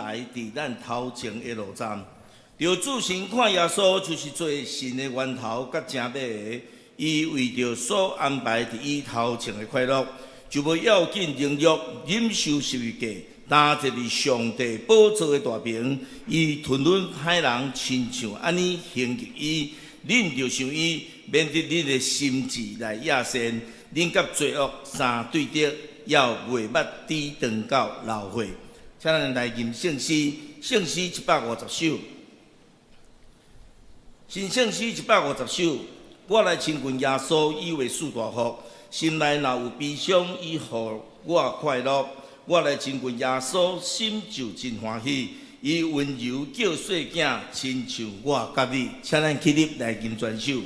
排佇咱頭前的路站。著注神看耶穌，就是做信的源頭佮成尾的。伊為著所安排佇伊頭前的快樂，就無要緊榮辱，忍受十字架，擔坐佇上帝寶座的大爿。伊吞忍歹人，親像按呢攻擊伊。恁著像伊，免得恁的心志來野善，恁佮罪惡相對敵，猶袂捌抵擋到流血。請咱來吟聖詩，聖詩150首。新聖詩150首，我來親近耶穌，伊會賜大福。心內若有悲傷，伊予我快樂。我來親近耶穌，心就真歡喜。伊溫柔叫細囝，親像我佮你。請咱起立來吟全首。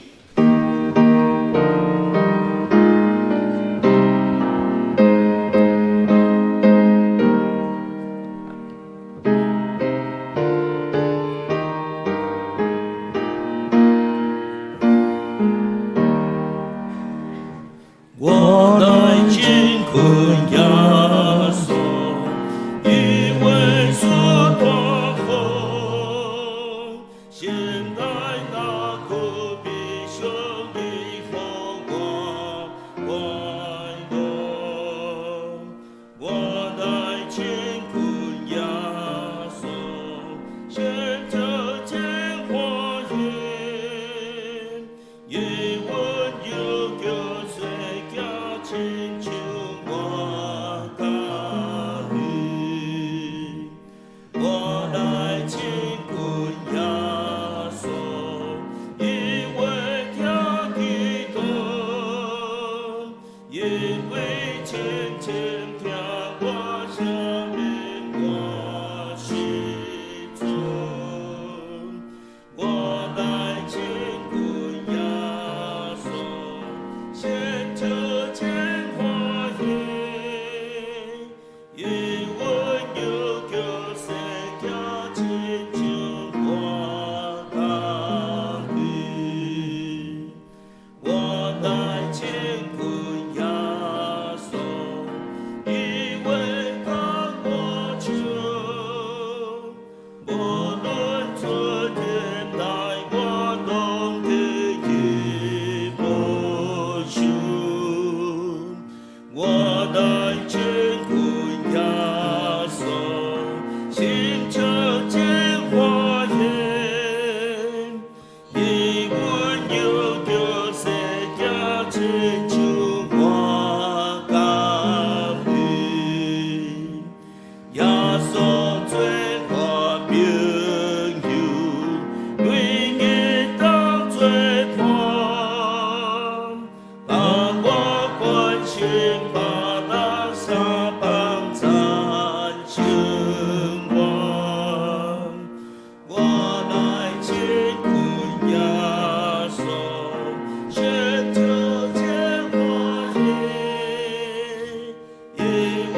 我來親近耶穌，伊話賜大福，心內若有悲傷，伊予我快樂。我來親近耶穌，心就真歡喜，伊溫柔叫細囝，親像我佮你。我來親近耶穌，伊會聽祈禱，因為深深疼我，赦免我時陣。我來親近耶穌，心就真歡喜，伊溫柔叫細囝，親像我佮你。我來親近耶穌，伊會牽我手，無論出入來，我攏予伊保守。我來親近耶穌，心就真歡喜，伊溫柔叫細囝，親像我佮你。耶穌做我朋友，每日當作伴，共我關心別人相幫贊生活。我來親近耶穌，心就真歡喜，伊溫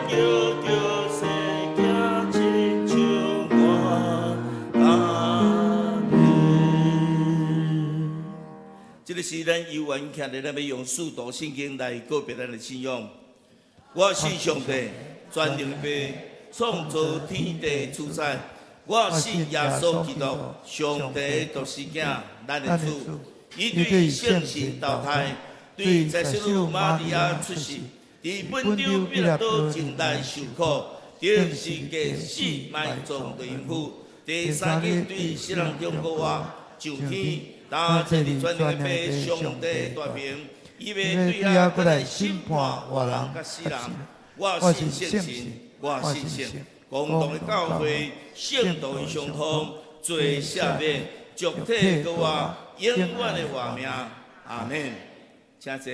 柔叫細囝，親像我佮你。這个時咱有緣徛佇咱欲用使徒信經來告白咱的信仰。我信上帝，全能的父，創造天地主宰。我信耶穌基督，上帝的獨生囝，咱的主。伊對聖神投胎，對在聖女瑪利亞出世，佇本丟彼拉多前來受苦，釘十字架死埋葬佇陰府，第三日對死人中復活，上天，擔坐佇全能的父上帝大爿，伊欲對遐閣來審判活人佮死人。我信聖神，我信聖公同的教會，聖徒的相通，罪赦免，肉體復活，永遠的活命。阿們。請坐。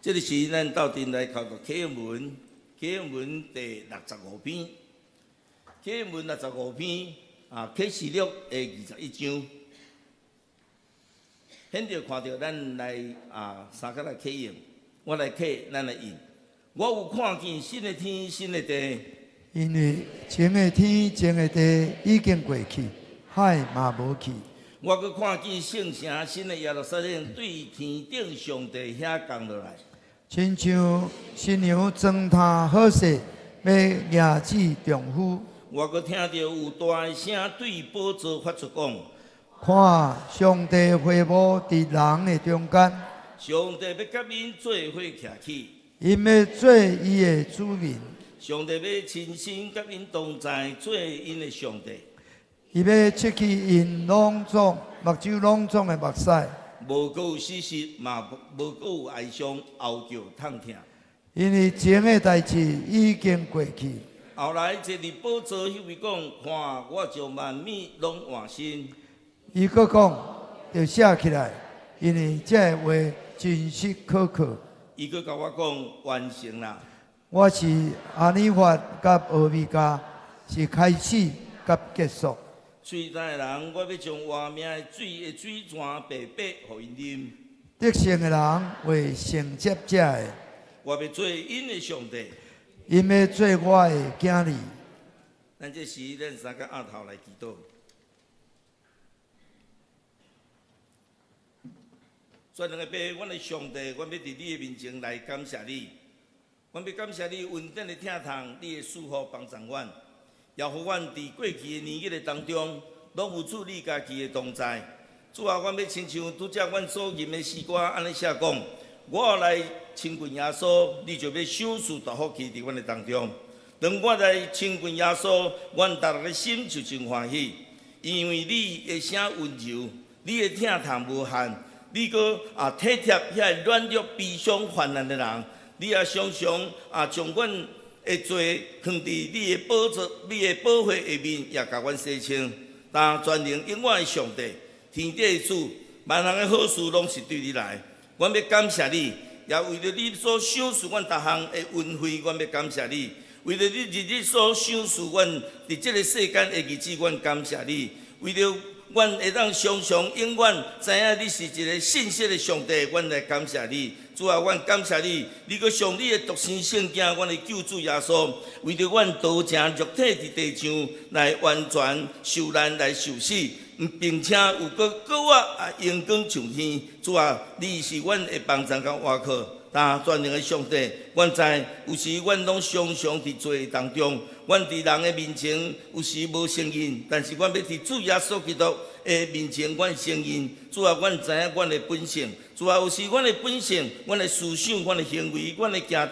這个時咱鬥陣來讀讀啟應文，啟應文第六十五篇，啟應文六十五篇啊，啟示錄的21章。現在看著咱來啊，相共來啟應，我來啟，咱來應。我有看見新的天，新的地。因為前的天、前的地已經過去，海嘛無去。我閣看見聖城新的耶路撒冷對天頂上帝遐降落來。親像新娘妝奅好勢，欲迎接丈夫。我閣聽著有大的聲對寶座發出講：看，上帝會幕佇人的中間，上帝欲佮𪜶做伙徛起，𪜶欲做伊的子民，上帝欲親身佮𪜶同在，做𪜶的上帝。伊欲拭去𪜶攏總目睭攏總的目屎。無閣有死屍，嘛無閣有哀傷、哀叫、痛疼。因為前的代誌已經過去。後來坐佇寶座彼位講：看，我將萬物攏換新。伊閣講，著寫起來，因為這个話真實可靠。伊閣共我講：完成啦。我是阿爾法佮俄米迦，是開始佮結束。喙焦的人，我欲將活命的水的水泉白白予𪜶啉。得勝的人為承接這个，我欲做𪜶的上帝。𪜶欲做我的囝兒。咱這時，咱三個徛頭來祈禱。全能的父，阮的上帝，阮欲佇你的面前來感謝你。阮欲感謝你恩典的疼痛，你的賜福幫助阮，也予阮佇過去的年日的當中，攏有主你家己的同在。主啊，阮欲親像拄才阮所吟的詩歌按呢寫講：我來親近耶穌，你就欲賞賜大福氣佇阮的當中。當我來親近耶穌，阮逐日的心就真歡喜，因為你的聲溫柔，你的疼痛無限，你閣啊體貼遐軟弱、悲傷、患難的人，你也常常啊將阮的罪囥佇你的寶座、你的寶血下面，也共阮洗清。但全能永遠的上帝，天地的主，萬項的好事攏是對你來。阮欲感謝你，也為著你所賞賜阮逐項的恩惠，阮欲感謝你。為著你日日所賞賜阮佇這个世間的日子，阮感謝你。為著阮會當常常永遠知影你是一个信實的上帝，阮來感謝你。主啊，阮感謝你，你閣送你的獨生聖子，阮的救主耶穌，為著阮道成肉體佇地上來完全受難來受死，並且有閣復活啊，榮光上天。主啊，你是阮的幫助佮倚靠，但全能的上帝，阮知有時阮攏常常佇罪當中，阮佇人的面前有時無承認，但是阮欲佇主耶穌基督的面前，阮承認。主啊，阮知影阮的本性。主啊，有時阮的本性、阮的思想、阮的行為、阮的行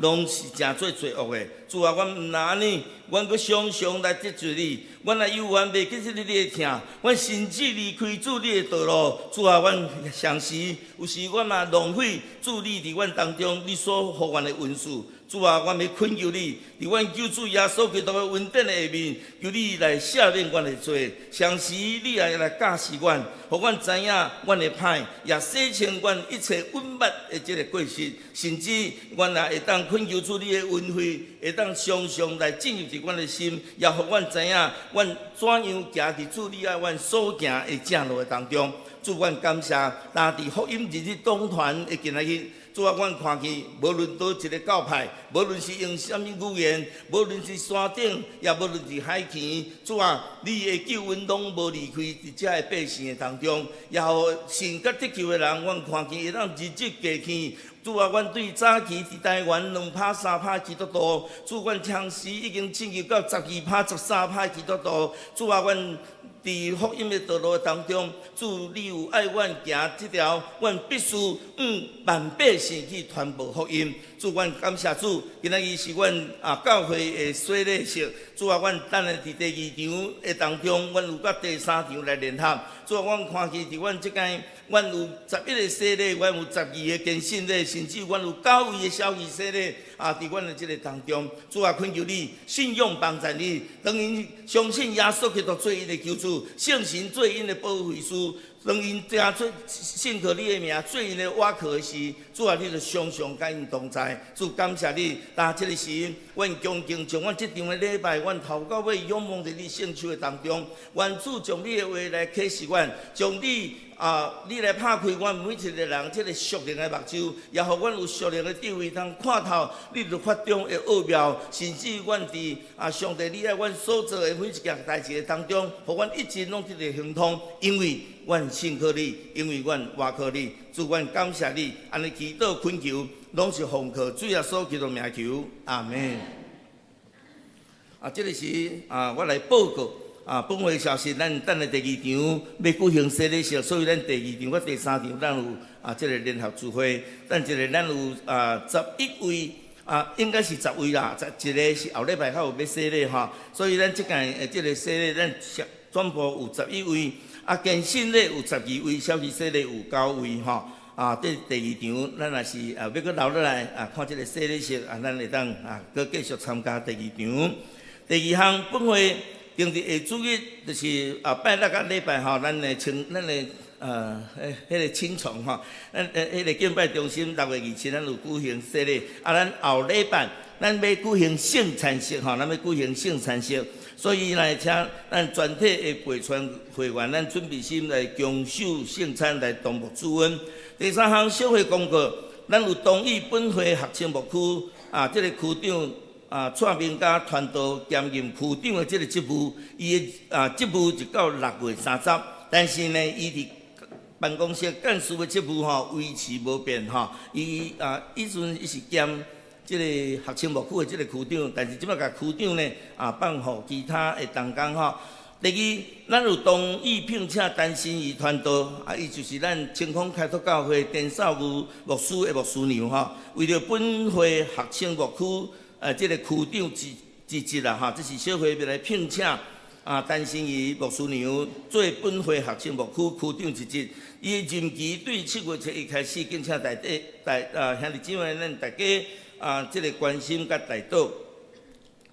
動，攏是誠做罪惡的。主啊，阮毋但按呢，阮閣常常來得罪你。阮若猶原袂記得你的疼，阮甚至離開主你的道路。主啊，阮常時有時阮嘛浪費主你佇阮當中你所予阮的恩賜。主啊，阮欲懇求你，佇阮救主耶穌基督的恩典的下面，求你來赦免阮的罪。常時你也來教示阮，予阮知影阮的歹，也洗清阮一切隱瞞的這个過失。甚至阮也會當懇求主你的恩惠，會當常常來進入佇阮的心，也予阮知影阮怎樣行佇主你愛阮所行的正路的當中。主，阮感謝，但佇福音日日黨團的今仔日。主啊，阮看見，無論佗一个教派，無論是用啥物語言，無論是山頂，也無論是海墘，主啊，你的救恩攏無離開佇遮个百姓的當中，也予信佮得救的人，阮看見會當日日加添。主啊，阮對早期佇台灣2趴3趴基督徒，主，阮當時已經進入到12趴13趴基督徒。主啊，阮佇福音的道路當中，主，你有愛阮行這條，阮必須向萬百姓去傳播福音。主，阮感謝主，今仔日是阮啊教會的洗禮式。主啊，阮等下佇第二場的當中，阮有佮第三場來聯合。主啊，阮看見佇阮這間，阮有11個洗禮，阮有12個堅信禮，甚至阮有九位的小兒洗禮啊！佇阮的這个當中，主啊，懇求你信仰幫助你，當𪜶相信耶穌基督做𪜶的救主，聖神做𪜶的保惠師，當𪜶聽做信靠你的名做𪜶的倚靠的時，主啊，你就常常佮𪜶同在。主，感謝你，當這个時，阮恭敬將阮這場的禮拜，阮頭到尾仰望佇你聖手的當中，願主將你的話來啟示阮，將你啊，你來拍開阮每一个人這个屬靈的目睭，也予阮有屬靈的智慧，通看透你律法中的奧妙，甚至阮佇啊上帝你愛阮所做的每一件代誌的當中，予阮一直攏得著亨通，因為阮信靠你，因為阮倚靠你。主，阮感謝你，按呢祈禱懇求，攏是奉靠主耶穌基督名求，阿門。啊，這个時啊，我來報告啊，本會消息，咱等下第二場欲舉行洗禮式，所以咱第二場佮第三場，咱有啊，這个聯合聚會。等一下咱有啊11位啊，應該是十位啦，十一个是後禮拜較有欲洗禮吼，所以咱這屆的這个洗禮，咱全部有十一位，啊，堅信禮有12位，小兒洗禮有九位吼。啊，這第二場，咱若是啊欲閣留落來啊，看這个洗禮式啊，咱會當啊，閣繼續參加第二場。第二項，本會定佇下主日，就是啊拜六佮禮拜吼，咱的清咱的呃，彼彼个清床吼，咱彼个敬拜中心6月27，咱有舉行洗禮。啊，咱後禮拜咱欲舉行聖餐式吼，咱欲舉行聖餐式，所以來請咱全體的會傳會員，咱準備心來共守聖餐，來同沐主恩。第三項小會公告，咱有同意本會學青牧區啊，這个區長。啊，蔡明嘉傳道兼任區長的這个職務，伊的啊職務就到6月30，但是呢，伊佇辦公室幹事的職務吼維持無變吼。伊啊，以陣伊是兼這个學青牧區的這个區長，但是這擺共區長呢啊放予其他的同工吼。第二，咱有同意聘請陳新儀傳道，啊，伊就是咱清空開拓教會田少牛牧師的牧師娘吼。為著本會學青牧區這个區長之之職啦，吼，這是小會欲來聘請啊，陳新儀牧師娘做本會學青牧區區長一職。伊的任期對7月初一開始，敬請大家大啊兄弟姊妹，咱大家啊，這个關心佮代禱。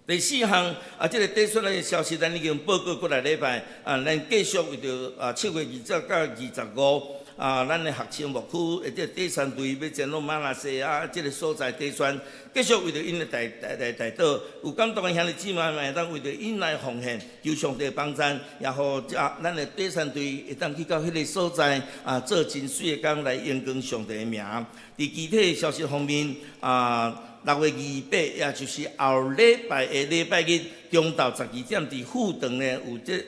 第四項啊，這个短宣的消息，咱已經報告過來禮拜啊，咱繼續為著啊7月20到25啊，咱的學青牧區的這个短宣隊欲前往馬來西亞這个所在短宣，繼續為著𪜶的代代來代禱，有感動的兄弟姊妹嘛會當為著𪜶來奉獻，求上帝幫贊，也予這咱的短宣隊會當去到彼个所在啊，做真媠的工來榮光上帝的名。佇其他消息方面啊，6月28，也就是後禮拜的禮拜日，中晝12點，佇富長呢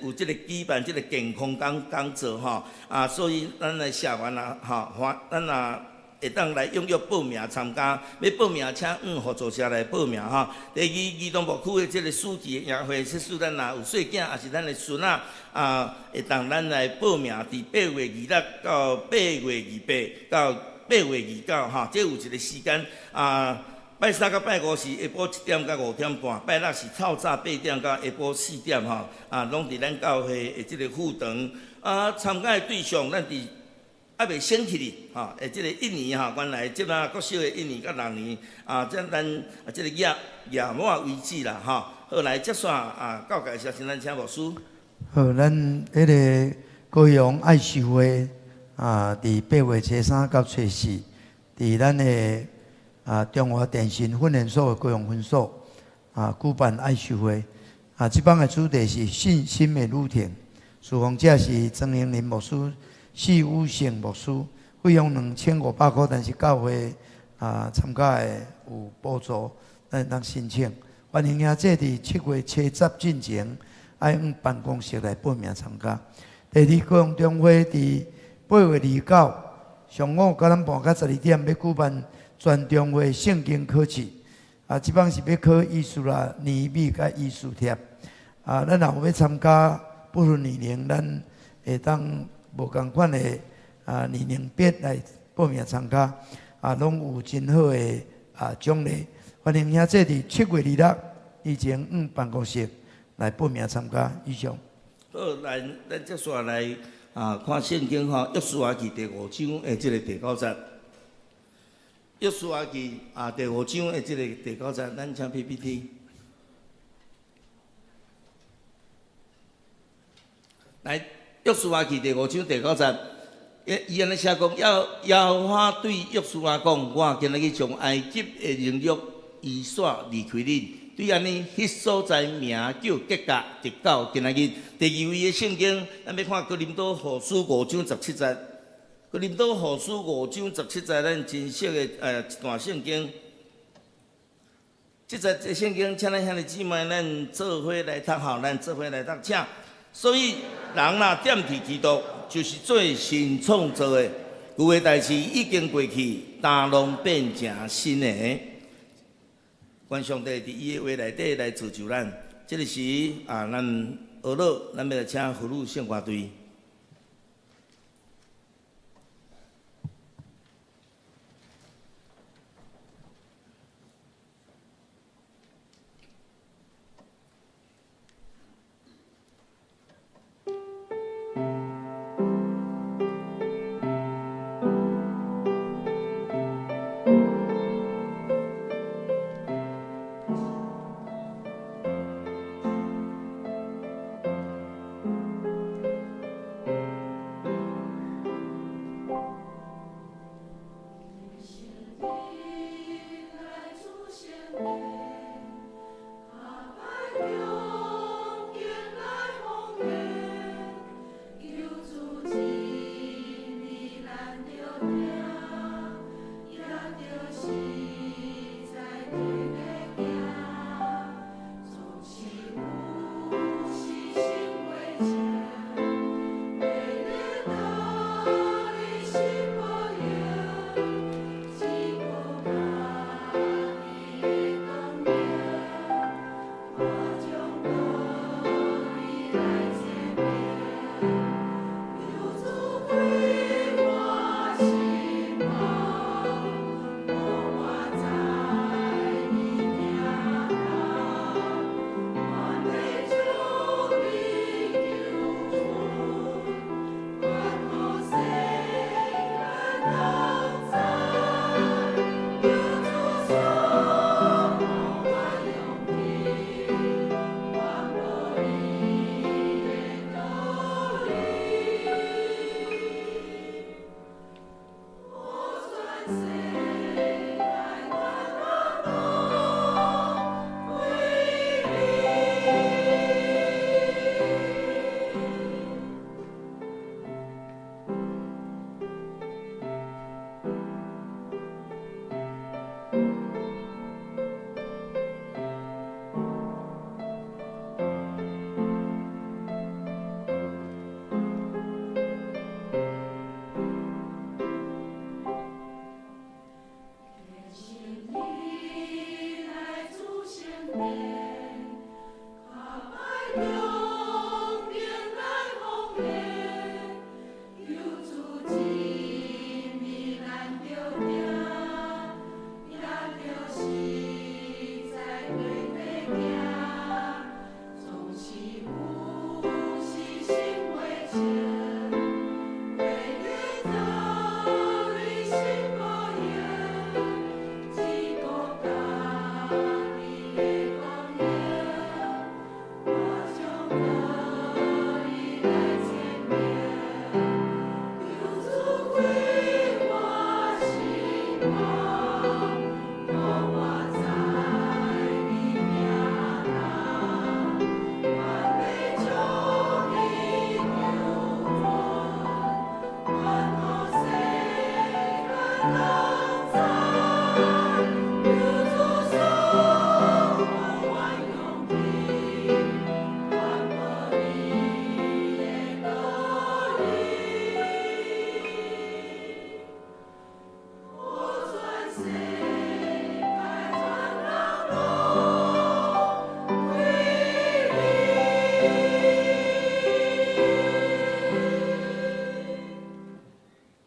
有這个舉辦這个健康講講座吼啊，所以咱來社員啊吼，歡咱若會當來踴躍報名參加，欲報名請往互助社來報名吼。第二，兒童牧區的這个暑期營會，這次咱若有細囝，抑是咱的孫仔啊，會當咱來報名，佇8月26到8月28到8月29吼，這有一个時間啊。拜三佮拜五是下晡7點到5點半，拜六是透早8點到下晡4點吼，啊，攏佇咱教會的這个副堂。啊，參加的對象咱佇猶未選起哩，吼，的這个一年吼，原來這馬國小的一年佮六年，啊，這咱啊這个額額滿為止啦，吼。好，來接續啊，教界消息，咱請牧師。好，咱彼个高雄愛修會啊，佇8月初三到初四，佇咱的啊中華電信訓練所的高雄分所啊舉辦愛修會。啊，這擺的主題是信心的旅程，事奉者是曾英林牧師、謝武勝牧師，費用2500塊，但是教會啊參加的有補助，咱會當申請。歡迎兄弟佇7月初十進前，愛往辦公室來報名參加。第二，高雄中會佇8月29上午9點半到12點，欲舉辦全中會聖經考試。啊，這擺是欲考以斯拉、尼希米佮以斯帖。啊，咱若有欲參加，不分年齡，咱會當無仝款的啊年齡別來報名參加。啊，攏有真好的啊獎勵。歡迎兄弟佇7月26以前往辦公室來報名參加。以上。好，來，咱接續來啊看聖經吼，約書亞記第五章的這个第九節。約書亞記啊第五章的這个第九節，咱請 PPT。來，約書亞記第五章第九節，伊伊按呢寫講，耶耶和華對約書亞講：我今仔日將埃及的榮辱遺紲離開恁，對按呢，彼所在名叫吉甲，直到今仔日。第二位的聖經，咱欲看哥林多後書五章十七節。哥林多後書五章十七節，咱真熟的一段聖經。這節聖經，請咱兄弟姊妹，咱做伙來讀吼，咱做伙來讀，請。所以，人若踮佇基督，就是做新創造的，舊的代誌已經過去，呾攏變成新的。願上帝佇伊的話內底來造就咱。這个時啊，咱學樂，咱欲來請婦女聖歌隊。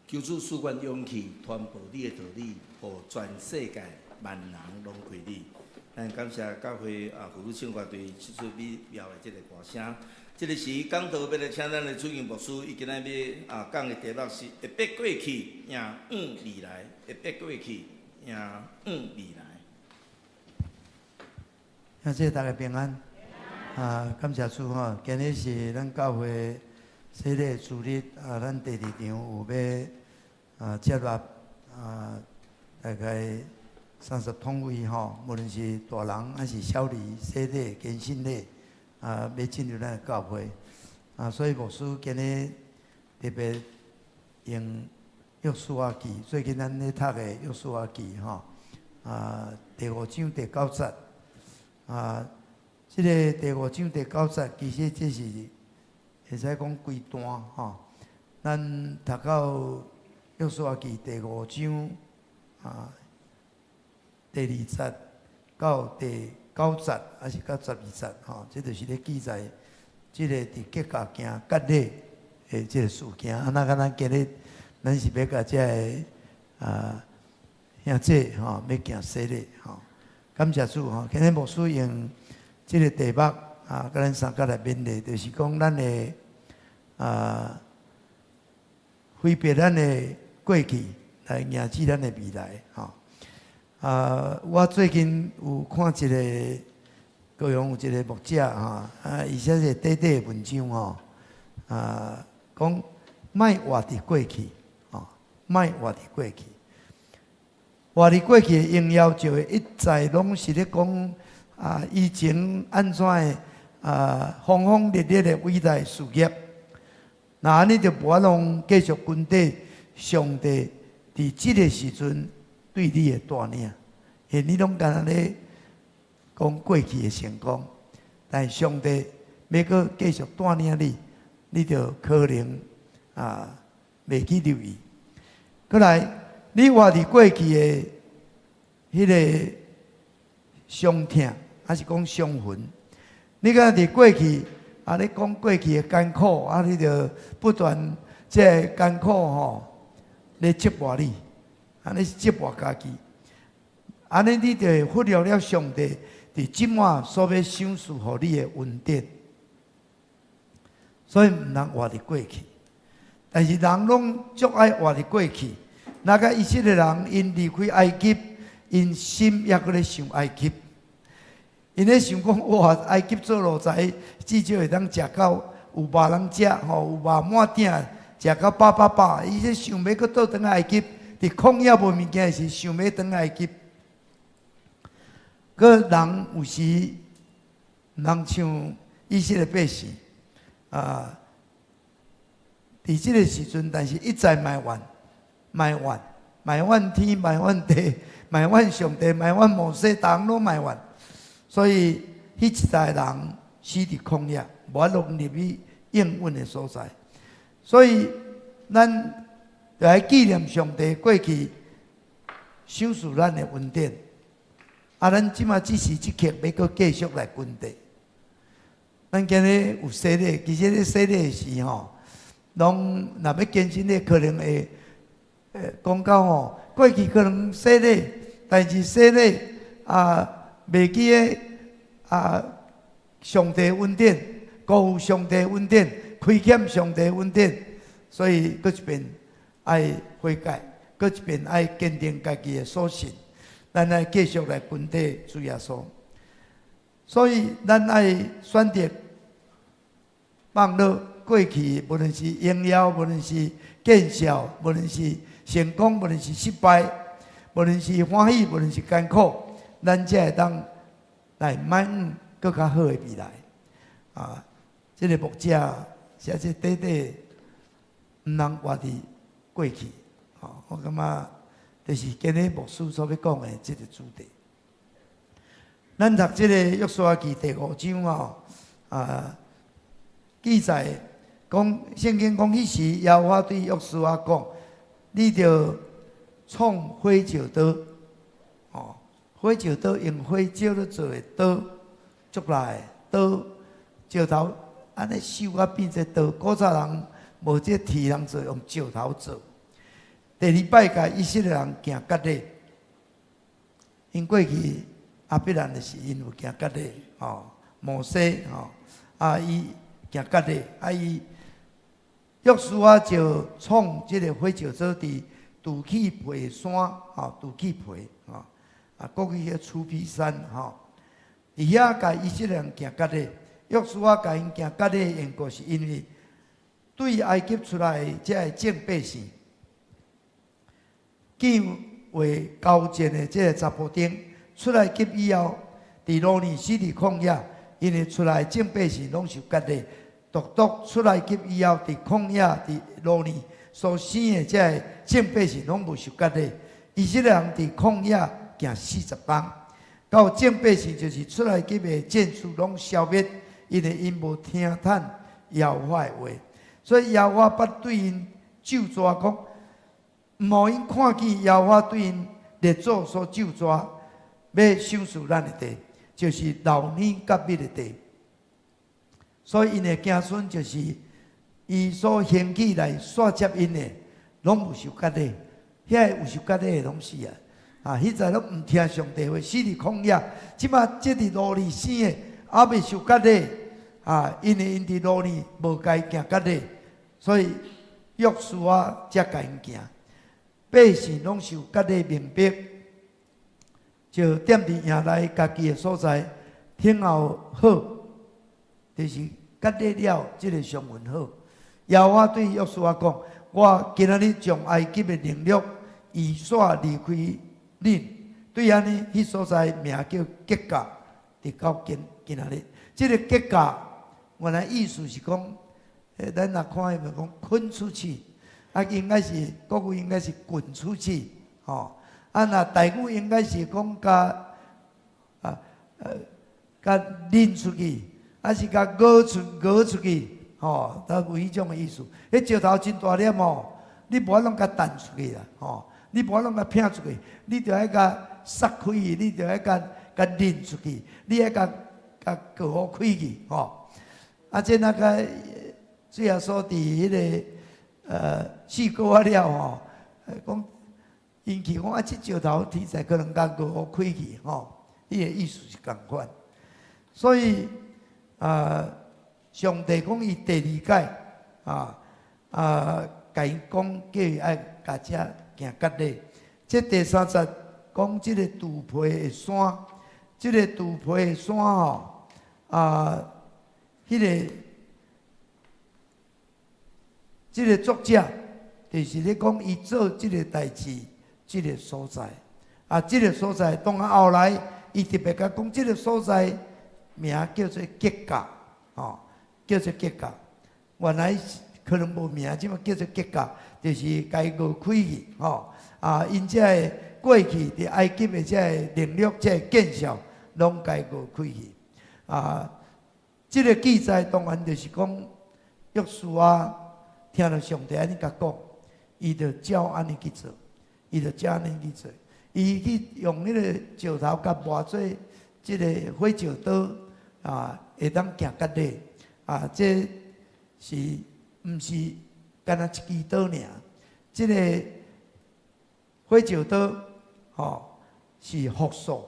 求主賜阮勇氣，傳播你的道理，予全世界萬人攏歸你。咱感謝教會啊，婦女聖歌隊這出美妙的這个歌聲。這个時講道欲來請咱的主任牧師，伊今仔欲啊講的題目是會必過去，迎向未來；會必過去，迎向未來。兄弟大家平安。啊，感謝主吼，今日是咱教會洗禮主日啊，咱第二場有欲啊接納啊大概30通位吼，無論是大人還是小兒，洗禮、堅信禮啊，欲進入咱的教會啊，所以牧師今日特別用約書亞記，最近咱咧讀的約書亞記吼啊，第五章第九節啊，這个第五章第九節，其實這是會使講規段吼，咱讀到。約書亞記第五章啊，第二節到第九節，還是到十二節吼，這就是咧記載這个佇格甲行割禮的這个事件。啊，那咱今日咱是欲共這个兄姊吼，欲行洗禮吼。感謝主吼，今日牧師用這个題目啊，共咱相共來勉勵，就是講咱的揮別咱的過去，來迎接咱的未來吼。我最近有看一个高雄有一个牧者吼，伊寫一個短短的文章吼，講莫活佇過去，吼，莫活佇過去，活佇過去的榮耀就會一再攏是咧講以前按怎的轟轟烈烈的偉大事業，若按呢就無法度繼續跟綴上帝佇這个時陣對你的帶領，因為你攏干焦咧講過去的成功，但是上帝欲閣繼續帶領你，你就可能袂去留意。閣來，你活佇過去的彼个傷痛，還是講傷痕？你敢佇過去咧講過去的艱苦，你就不斷這个艱苦吼咧折磨你，按呢折磨家己，按呢你就會忽略了上帝佇這擺所欲賞賜予你的恩典，所以毋通活佇過去。但是人攏足愛活佇過去，若共以色列人𪜶離開埃及，𪜶心猶閣咧想埃及，𪜶咧想講哇，埃及做奴才，至少會當食到有肉通食，吼，有肉滿鼎，食到飽飽飽。伊咧想欲閣倒轉埃及，佇曠野無物件時，想欲轉埃及。閣人有時毋通像以色列百姓啊，佇這个時陣，但是一再埋怨、埋怨、埋怨天、埋怨地、埋怨上帝、埋怨摩西，逐項攏埋怨。所以，彼一代人死佇曠野，無法度入去應允的所在。所以，咱著愛紀念上帝過去賞賜咱的恩典。咱這馬這時這刻欲閣繼續來跟綴。咱今日有洗禮，其實咧洗禮的時吼，攏若欲堅信咧，可能會講到吼，過去可能洗禮，但是洗禮袂記得上帝恩典，辜負上帝恩典，虧欠上帝恩典，所以閣一遍愛悔改，閣一遍愛堅定家己的所信，咱愛繼續來跟綴主耶穌。所以咱愛選擇放落過去，無論是榮耀，無論是見笑，無論是成功，無論是失敗，無論是歡喜，無論是艱苦，咱才會當來邁向閣較好的未來。這个牧者寫這短短，毋通活佇過去。我感覺就是今日牧師所欲講的這个主題。咱讀這个約書亞記第五章吼，記載講聖經講，彼時耶和華對約書亞講：你著創火石刀，火石刀用火石咧做的刀，足力的刀，石頭按呢修甲變做刀。古早人無這鐵通做，用石頭做。第二擺共以色列人行割禮，𪜶過去亞伯蘭的時，𪜶有行割禮，摩西吼，伊行割禮，伊約書亞就創這个火石刀佇除去皮山，除去皮，過去彼個出皮山，佇遐共以色列人行割禮，約書亞共𪜶行割禮的緣故，是因為對埃及出來的這个眾百姓，見話交戰的這个查埔丁出埃及以後，佇流離死佇曠野，因為出來眾百姓攏受割禮，獨獨出埃及以後，佇曠野佇流離所生的這个眾百姓攏無受割禮。以色列人佇曠野行40冬，到眾百姓就是出埃及的戰士攏消滅，因為𪜶無聽趁耶和華的話，所以耶和華捌對𪜶咒詛講。毋予𪜶看見耶和華對𪜶列祖所咒詛，欲賞賜咱的地，就是流奶佮蜜的地。所以𪜶的子孫就是伊所興起來紲接𪜶的，攏無受割禮，遐个有受割禮的攏死啊！啊，彼陣攏毋聽上帝話，死佇曠野。這馬這佇奴裡生的，猶未受割禮啊，因為𪜶佇奴裡無共伊行割禮，所以約書亞才共𪜶行。百姓攏受割禮命迫，就踮佇營內家己的所在等候好，就是割禮了，這个上雲好。耶和華對約書亞講：我今仔日將埃及的凌辱移徙離開恁，對按呢，彼所在名叫吉甲，直到今今仔日。這个吉甲原來意思是講，咱若看伊咪講滾出去，啊，應該是國語應該是滾出去，吼。啊，若台語應該是講共啊共拎出去，還是共咬出咬出去，吼，它有彼種的意思。彼石頭真大粒哦，你無法攏共彈出去啦，吼，你無法攏共拚出去，你著愛共捒開去，你著愛共共拎出去，你愛共共割開去，吼。啊，這那个主耶穌佇彼个四個月了吼，講𪜶去講啊，這石頭天才可能共咬開去，吼，伊的意思是仝款。所以啊，上帝講伊第二擺啊啊，共𪜶講叫伊愛共遮行割禮。這第三節講這个肚皮的山，這个肚皮的山吼啊，彼个這个作者就是咧講伊做這个代誌，這个所在啊，這个所在當後來伊特別共講，這个所在名叫做吉甲，吼，叫做吉甲。原來可能無名，這馬叫做吉甲，就是共伊咬開去，吼啊，𪜶這个過去佇埃及的這个凌辱、這个見笑，攏共伊咬開去。啊，這个記載當然就是講約書亞聽著上帝按呢共講，伊就照按呢去做，伊就照按呢去做。伊去用彼個石頭共磨做這个火石刀啊，會當行割禮啊，這是毋是干焦一支刀爾？這个火石刀吼是複數，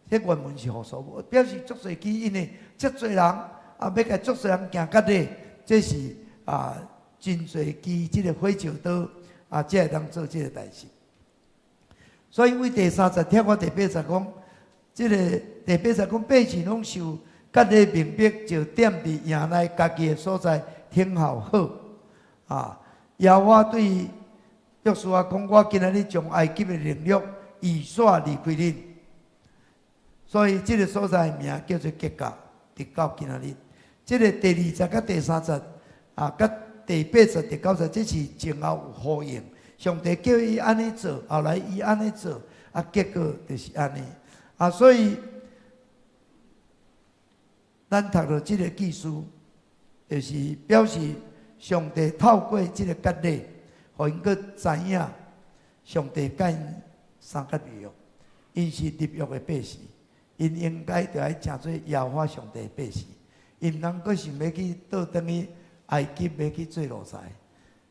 這原文是複數，表示足濟支，因為遮濟人啊，欲共足濟人行割禮，這是啊真濟支這个火石刀啊，才會當做這个代誌。所以為第三節跳到第八節講，這个第八節講百姓攏受割禮命迫，就踮佇營內家己的所在等候好。啊，耶和華對約書亞講：我今仔日將埃及的凌辱移徙離開恁。所以這个所在名叫做吉甲，直到今仔日。這个第二節佮第三節啊，佮第八節、第九節，這是前後有呼應。上帝叫伊按呢做，後來伊按呢做，啊，結果就是按呢。啊，所以咱讀著這个記事，就是表示上帝透過這个割禮，予𪜶閣知影上帝佮𪜶三角立約，𪜶是立約的百姓，𪜶應該著愛成做耶和華上帝的百姓，𪜶毋通閣想欲去倒轉去埃及，欲去做奴才。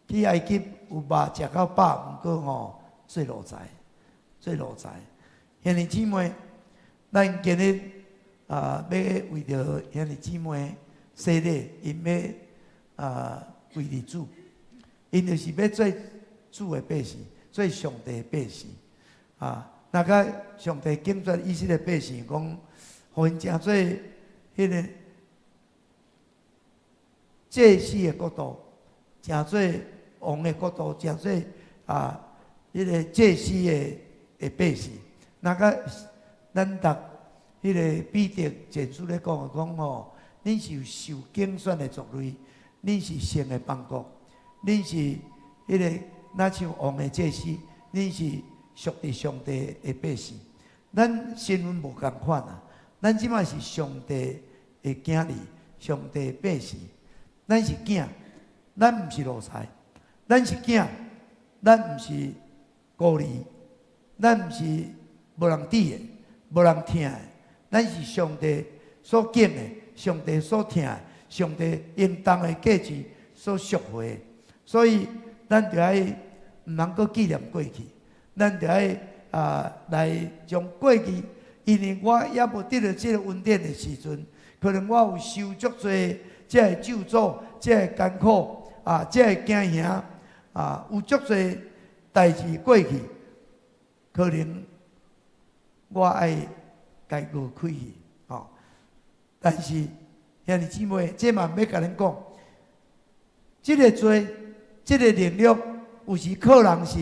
去埃及有肉食到飽，毋過吼做奴才，做奴才。兄弟姊妹，咱今日啊，欲為著兄弟姊妹洗禮，𪜶欲啊歸入主，𪜶就是欲做主的百姓，做上帝的百姓。啊，若共上帝揀選以色列百姓，講，予𪜶成做彼个祭司的國度，成做王的國度，成做啊，彼个祭司的百姓。若共咱讀彼个彼得前書咧講，講吼，恁是受揀選的族類，恁是聖的邦國，恁是彼个若像王的祭司，恁是屬佇上帝的百姓。咱身份無仝款啊，咱這馬是上帝的囝兒，上帝的百姓。咱是囝，咱毋是奴才；咱是囝，咱毋是孤兒，咱毋是無人佇的，無人疼的，咱是上帝所揀的，上帝所疼的，上帝用重的價錢所贖回的，所以咱就愛毋通閣紀念過去，咱就愛來將過去，因為我猶無得著這个恩典的時陣，可能我有受足濟這个咒詛、這个艱苦啊、這个驚嚇啊，有足濟代誌過去，可能我愛共伊過開去，吼。但是兄弟姊妹，這嘛欲共恁講，這个罪、這个能力，有時可能是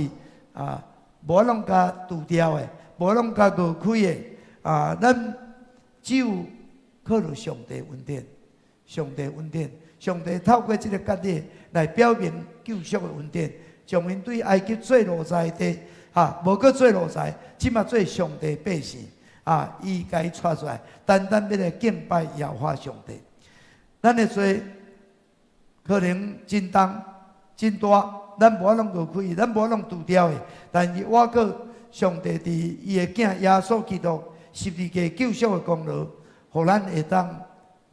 無法度共除掉的，無法度共過開的啊。咱只有靠著上帝恩典，上帝恩典，上帝透過這个割禮來表明救贖的恩典，將𪜶對埃及做奴才的，無閣做奴才，這馬做上帝百姓啊！伊共伊帶出來，單單欲來敬拜耶和華上帝。咱的罪可能真重真大，咱無法度過開，咱無法度除掉的。但是倚靠上帝佇伊的囝耶穌基督十字架救贖的功勞，予咱會當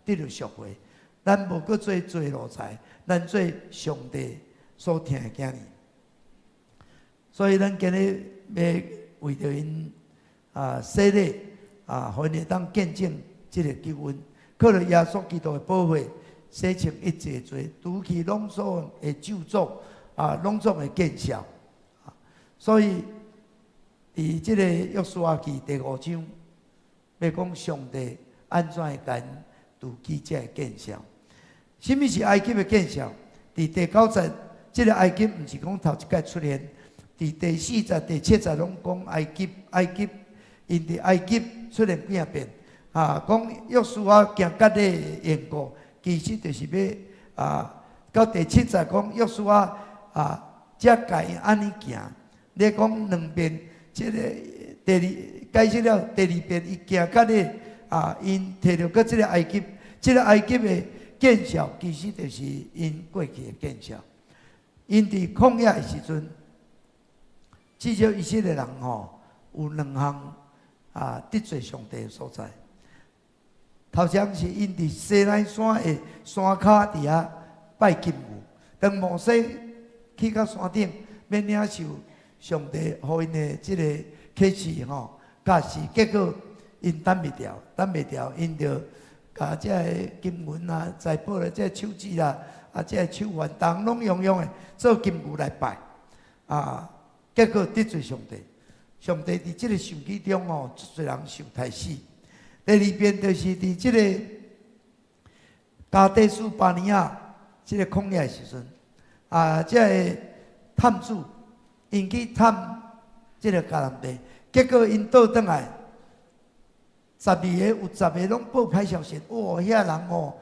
得著贖回。咱無閣做罪奴才，咱做上帝所疼的囝兒。所以咱今日欲為著𪜶洗禮啊，予𪜶會當見證這个救恩，靠著耶穌基督的寶血洗清一切罪，除去攏總的咒詛啊，攏總的見笑。所以佇這个約書亞記第五章，欲講上帝按怎會共𪜶除去這个見笑。啥物是埃及的見笑？佇第九節，這个埃及毋是講頭一擺出現。佇第四節、第七節攏講埃及，埃及，𪜶佇埃及出現幾仔遍，講約書亞行割禮的緣故，其實就是欲到第七節講約書亞才共𪜶按呢行。你講兩遍，這个第二解釋了第二遍，伊行割禮啊，𪜶提著閣這个埃及，這个埃及的見笑，其實就是𪜶過去的見笑。𪜶佇曠野的時陣，至少以色列人吼有兩項得罪上帝的所在。頭先是𪜶佇西奈山的山跤佇遐拜金牛，當摩西去到山頂欲領受上帝予𪜶的這个啟示吼教示，結果𪜶等袂牢，等袂牢，𪜶就共這个金銀啊、財寶啦、這个手指啦、這个手環，逐項攏用用的做金牛來拜啊。結果得罪上帝，上帝佇這个生氣中吼，足濟人受刣死。第二遍就是佇這个加低斯巴尼亞這个曠野的時陣，這个探子𪜶去探這个迦南地，結果𪜶倒轉來，12個有十個攏報歹消息，哇！遐人吼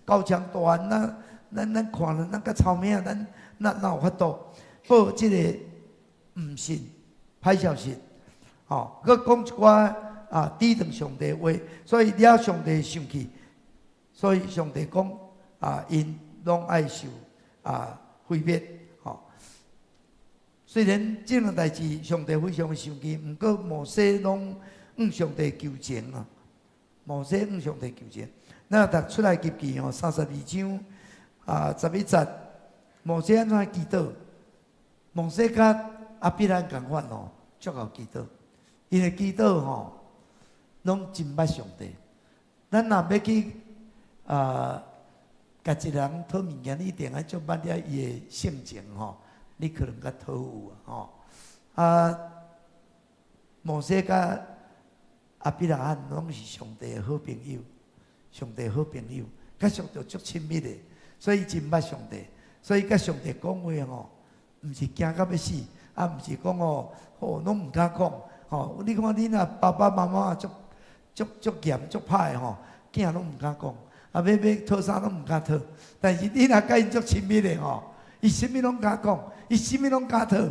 高牆大漢，咱看了咱較臭名，咱哪有法度報這个毋信歹消息，吼，閣講一寡抵擋上帝話，所以惹上帝生氣，所以上帝講𪜶攏愛受毀滅，吼。雖然這兩代誌上帝非常生氣，毋過摩西攏向上帝求情啊，摩西向上帝求情。咱讀出埃及記吼，32章11節，摩西按怎祈禱？摩西佮亞伯蘭仝款哦，足𠢕祈禱，𪜶的祈禱吼，攏真捌上帝。咱若欲去共一个人討物件，你一定愛足捌了伊的性情吼，你可能較討有吼。摩西佮亞伯拉罕攏是上帝的好朋友，上帝好朋友，佮上帝足親密的，所以真捌上帝，所以佮上帝講話吼，毋是驚到欲死，毋是講哦，吼攏毋敢講，吼。你看你若爸爸媽媽足足足嚴足歹吼，囝攏毋敢講，欲討啥攏毋敢討。但是你若佮𪜶足親密的吼，伊啥物攏敢講，伊啥物攏敢討，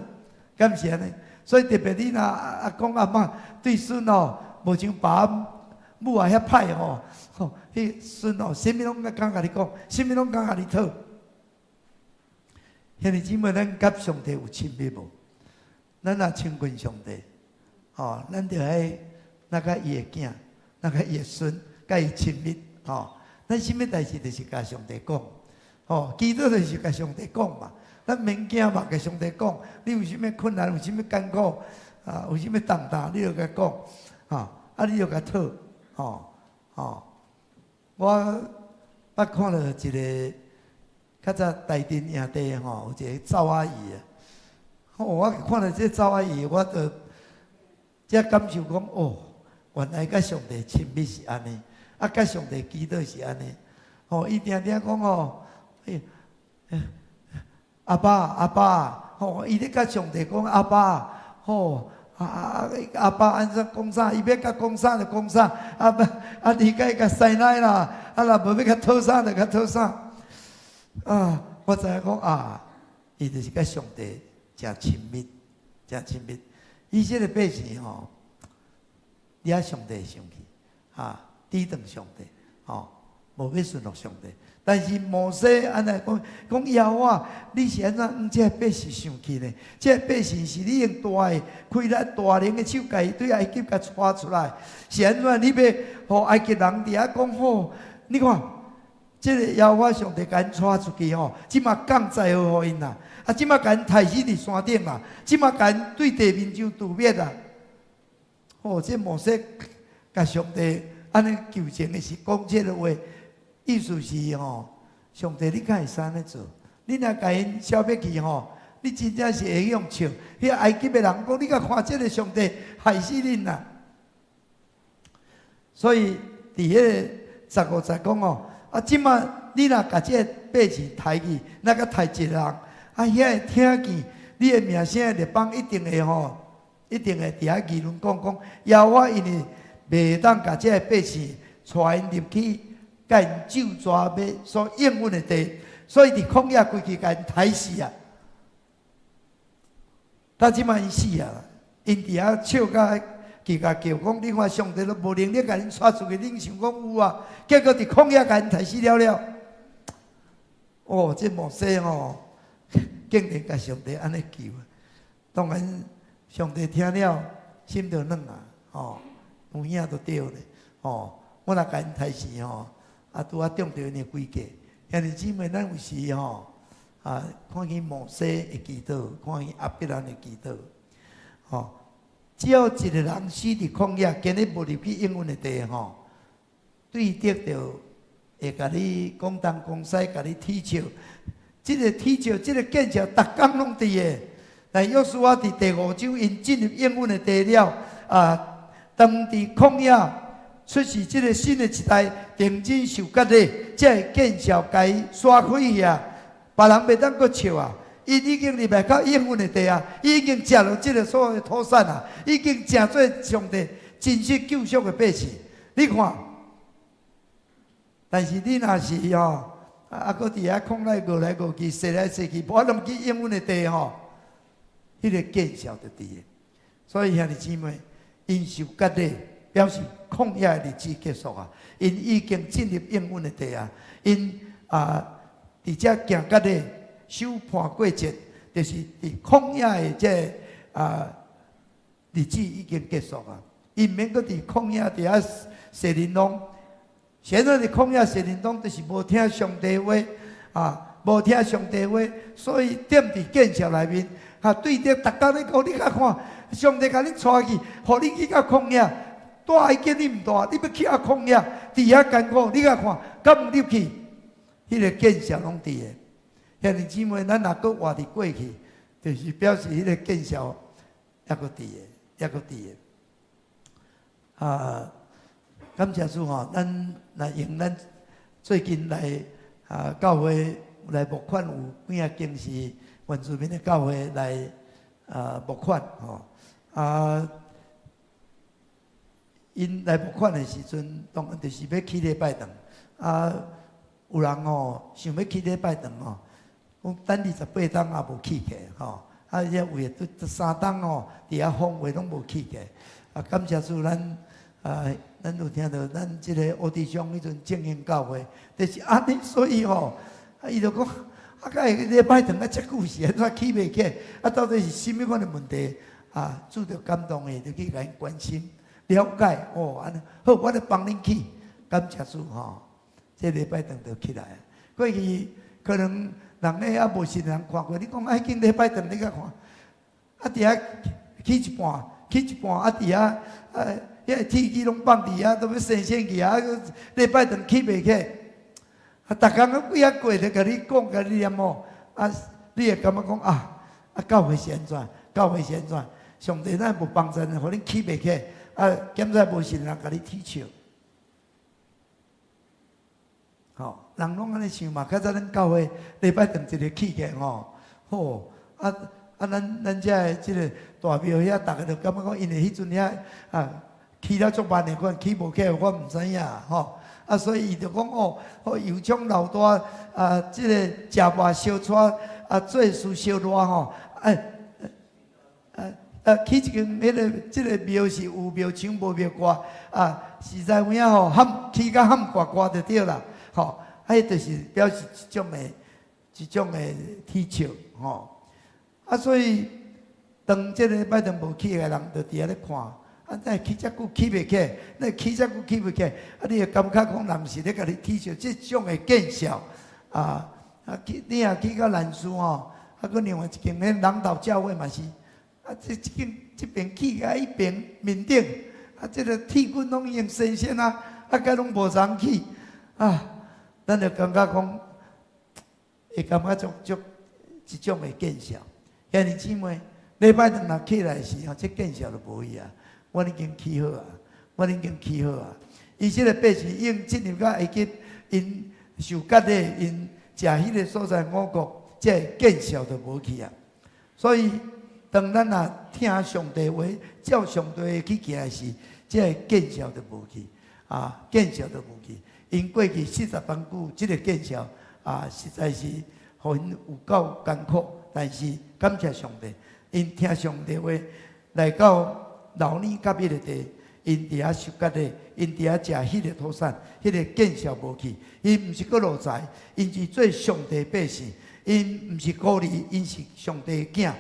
敢毋是按呢？所以特別你若阿公阿嬤對孫吼，無像爸母啊遐歹吼，吼，彼孫吼啥物攏敢共你講，啥物攏敢共你討。兄弟姊妹，咱佮上帝有親密無？咱若親近上帝，吼，咱就愛若佮伊的囝，若佮伊的孫，佮伊親密，吼。咱啥物代誌就是共上帝講，吼，祈禱就是共上帝講嘛。咱免驚嘛，共上帝講。你有啥物困難，有啥物艱苦，啊，有啥物重擔，你就共講，吼，啊，你就共討，吼，吼。我捌看著一个較早台中營地吼，有一个走仔魚啊。吼，我看著這走仔魚，我就才感受講，哦，原來佮上帝親密是按呢，啊，佮上帝祈禱是按呢。吼，伊定定講吼，欸，阿爸阿爸，吼，伊咧佮上帝講阿爸，吼，啊啊阿爸按怎講啥，伊欲共講啥就講啥，啊不，啊你共伊共師奶啦，啊若無欲共討啥就共討啥。啊，我知影講啊，伊就是佮上帝誠親密，誠親密。以色列百姓吼，惹上帝生氣，啊，抵擋上帝，吼，無欲順服上帝。但是摩西按呢講，講耶和華，你是按怎予這个百姓生氣呢？這个百姓是你用大的氣力、大能的手，共伊對埃及共帶出來，是按怎？你欲予埃及人佇遐講好？你看，這个耶和華上帝共𪜶帶出去吼，這馬降災禍予𪜶啦，啊，這馬共𪜶刣死佇山頂啦，這馬共𪜶對地面上誅滅啦。哦，這摩西共上帝按呢求情的時講這个話。意思是吼，上帝你敢會使按呢做？你若共𪜶消滅去吼，你真正是會用笑。彼埃及的人講，你共看這个上帝害死恁啦！所以佇彼个15節講哦，啊，這馬你若共這个百姓刣去，若閣刣一個人，啊，遐會聽見你的名聲的列邦一定會吼，一定會佇遐議論講講，耶和華因為袂當共這个百姓帶𪜶入去，共𪜶咒詛欲所應允的地，所以佇曠野規氣共𪜶刣死啊！但這馬𪜶死啊，𪜶佇遐笑甲共共叫講，你看上帝都無能力共恁帶出去，恁想講有啊？結果佇曠野共𪜶刣死了了。哦，這摩西吼，竟然共上帝按呢求，當然上帝聽了心就軟啊，吼，有影就對咧，吼，我若共𪜶刣死吼。啊，拄仔中著𪜶的詭計，兄弟姊妹，咱有時吼，啊，看見摩西的祈禱，看見亞伯蘭的祈禱，吼，只要一個人死佇曠野，今日無入去應允的地吼，對敵就會共你講東講西，共你恥笑。這個恥笑，這個見笑，逐工攏佇的。但約書亞佇第五章，𪜶進入應允的地了，啊，當佇曠野出示這個新的一代，認真受割禮，才會見笑共伊刷開去啊！別人袂當閣笑啊！伊已經入來到應允的地啊，伊已經食著這個所謂的土產啊，已經成做上帝真實救贖的百姓。你看，但是你若是吼，啊，閣佇遐曠野熬來熬去，踅來踅去，無法度去應允的地吼，彼個見笑就佇的。所以兄弟姊妹，𪜶受割禮，表示曠野的日子結束啊！𪜶已經進入應允的地啊！𪜶啊，佇遮行割禮守盤過節，就是佇曠野的這個日子已經結束啊！𪜶毋免閣佇曠野佇遐踅玲瑯，現在佇曠野踅玲瑯，就是無聽上帝話啊，無聽上帝話，所以踮佇見笑內面，啊，對著逐工咧講，你共看，上帝共恁帶去，予恁去到曠野。蹛埃及你毋蹛，你欲去到曠野，佇遐艱苦，你共看，敢毋入去？彼個見笑攏佇的。兄弟姊妹，咱若閣活佇過去，就是表示彼個見笑猶閣佇的，猶閣佇的。啊，感謝主吼，咱來用咱最近來啊教會來募款，有幾仔間是原住民的教會來啊募款吼啊。𪜶來募款的時陣，當然就是欲起禮拜堂。啊，有人吼想欲起禮拜堂吼，講等28冬也無起起吼。啊，遐位拄3冬吼，佇遐風話攏無起起。啊，感謝主，咱啊，咱有聽著咱這個烏弟兄彼陣正興教會，就是按呢，所以吼，啊，伊就講，啊，敢會禮拜堂啊遮久是按怎起袂起？啊，到底是啥物款的問題？啊，主就感動伊，就去共𪜶關心了解。哦，按呢好，我來幫恁起，感謝主吼。這禮拜堂就起來。過去可能人咧猶無信的人看過，你講啊，彼間禮拜堂你共看，啊佇遐起一半，起一半，啊佇遐啊，彼个鐵枝攏放佇遐，都欲生鉎去啊，禮拜堂起袂起。啊，逐工啊幾仔過咧，共你講，共你念吼，啊，你會感覺講啊，啊，教會是按怎？教會是按怎？上帝哪會無幫助，予恁起袂起？啊，檢在無信人共你恥笑。吼，人攏按呢想嘛。較早咱教會禮拜堂一个起起來吼，吼啊啊！咱遮的這个大廟遐，逐个就感覺講，因為彼陣遐啊起了足慢的款，起無起來我毋知影吼。啊，所以伊就講哦，哦油廠老大啊，這个食飽燒掣啊，做事燒熱吼，哎，啊啊起一間彼个這个廟是有廟牆無廟蓋啊，實在有影吼，譀起甲譀呱呱就對啦。吼，啊，彼就是表示一種的恥笑，吼。啊，所以當這个拜堂無起的人，就佇遐咧看，啊，哪會起遮久起袂起？哪會起遮久起袂起？啊，你會感覺講人是咧共你恥笑，這種的見笑，啊啊，去你若去到南勢吼，啊，閣另外一間彼人道教會嘛是，啊，這間這邊起甲彼邊面頂，啊，這个鐵棍攏已經生鉎啊，啊，閣攏無人起，啊。咱就感覺講，會感覺足足一種的見笑。兄弟姊妹，禮拜堂若起來時吼，這見笑就無去啊。阮已經起好啊，阮已經起好啊。伊這个百姓已經進入到埃及，𪜶受割禮，𪜶食彼个所在五穀，這个見笑就無去啊。所以，當咱若聽上帝話，照上帝話去行時，這个見笑就無去啊，見笑就無去。𪜶過去40年久，這个見笑啊，實在是予𪜶有夠艱苦。但是感謝上帝，𪜶聽上帝話，來到流奶佮蜜的地，𪜶佇遐受割禮，𪜶佇遐食彼个土產，彼个見笑無去。𪜶毋是閣奴才，𪜶是做上帝百姓，𪜶毋是孤兒，𪜶是上帝的囝。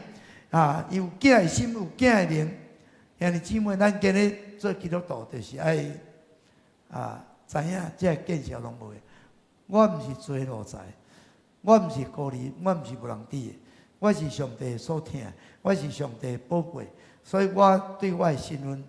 啊，伊有囝的心，有囝的靈。兄弟姊妹，咱今日做基督徒，就是愛啊。知影這个見笑攏無的，我毋是做奴才，我毋是孤兒，我毋是無人佇的，我是上帝所疼，我是上帝寶貝，所以我對我的身份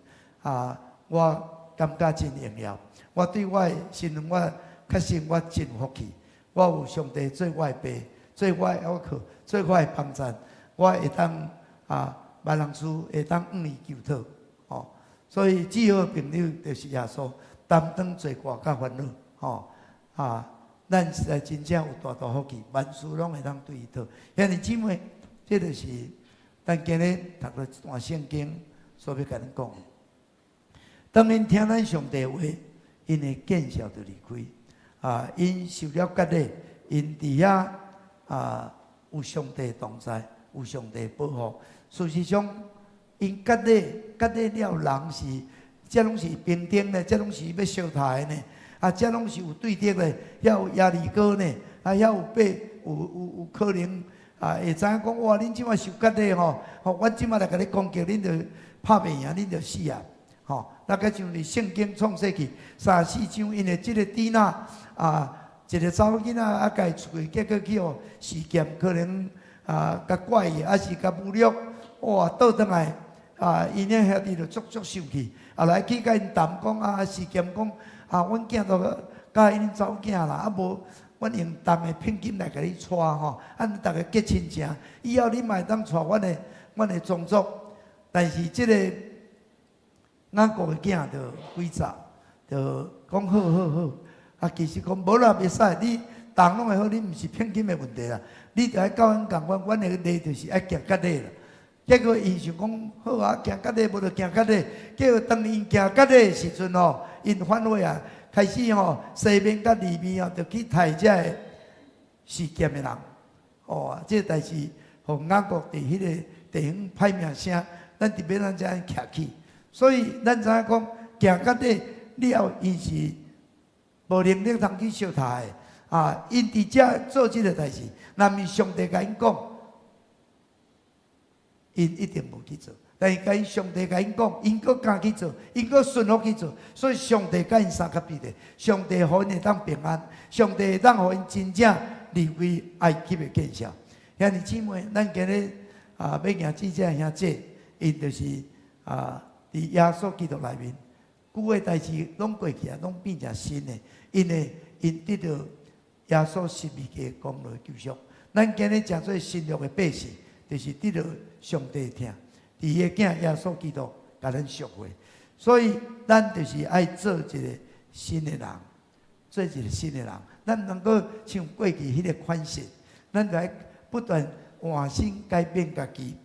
啊，我感覺真榮耀。我對我的身份，我確信我真有福氣，我有上帝做我的爸，做我的依靠，做我的幫贊，我會當啊萬人事會當向伊求討，吼。所以至好朋友就是耶穌。擔當罪過佮煩惱，吼啊！咱實在真正有大大福氣，萬事攏會當對伊討。兄弟姊妹，這就是咱今日讀了一段聖經所欲共恁講。當𪜶聽咱上帝話，𪜶的見笑就離開。啊，𪜶受了割禮，𪜶佇遐啊有上帝同在，有上帝保護。事實上，𪜶割禮割禮了，人是。這攏是平等的，這攏是欲相殺的呢。啊，這攏是有對敵的，遐有耶利哥呢，啊，遐有爬，有可能啊，會知影講哇，恁這馬受割禮吼，吼，阮這馬來共你攻擊，恁就拍袂贏，恁就死啊！吼，那個像佇聖經創世記三四章，因為這个底拿啊，一个查某囡仔啊，共伊出去，結果去予示劍可能啊，共拐去，抑是共侮辱，哇，倒轉來啊，𪜶遐兄弟就足足生氣，啊來去共𪜶談講啊，示劍講啊，阮囝都佮意恁查某囝啦，啊無，阮用銅的聘金來共你娶吼，啊，逐家結親情，以後你嘛會當娶阮的宗族。但是這个雅各的囝就詭詐，就講好好好，啊，其實講無啦，袂使，你銅攏會好，你毋是聘金的問題啦，你著愛佮阮仝款，阮的禮就是愛行割禮啦。結果𪜶想講好啊，行割禮無就行割禮。結果當𪜶行割禮的時陣吼，𪜶反悔啊，開始吼西緬佮利未吼，就去刣這个示劍的人。哦，這個代誌，予雅各佇彼个地方歹名聲，咱特別咱才徛起。所以咱知影講行割禮了後，𪜶是無能力通去相殺的。啊，𪜶佇遮做這个代誌，若毋是上帝共𪜶講，𪜶一定無去做。但是共𪜶上帝共𪜶講，𪜶閣敢去做，𪜶閣順服去做，所以上帝佮𪜶相佮彼得，上帝予𪜶會當平安，上帝會當予𪜶真正離開埃及的見效。兄弟姊妹，咱今日啊欲行這這兄姐，𪜶就是啊，佇耶穌基督內面，舊的代誌攏過去啊，攏變成新的，因為𪜶得著耶穌十字架功勞的救贖。咱今日成做新約的百姓，就是得著上帝的疼。佇伊的囝耶穌基督共咱贖回，所以咱就是愛做一個新的人，做一個新的人。咱毋通閣像過去彼个款式，咱就愛不斷換新改變家己。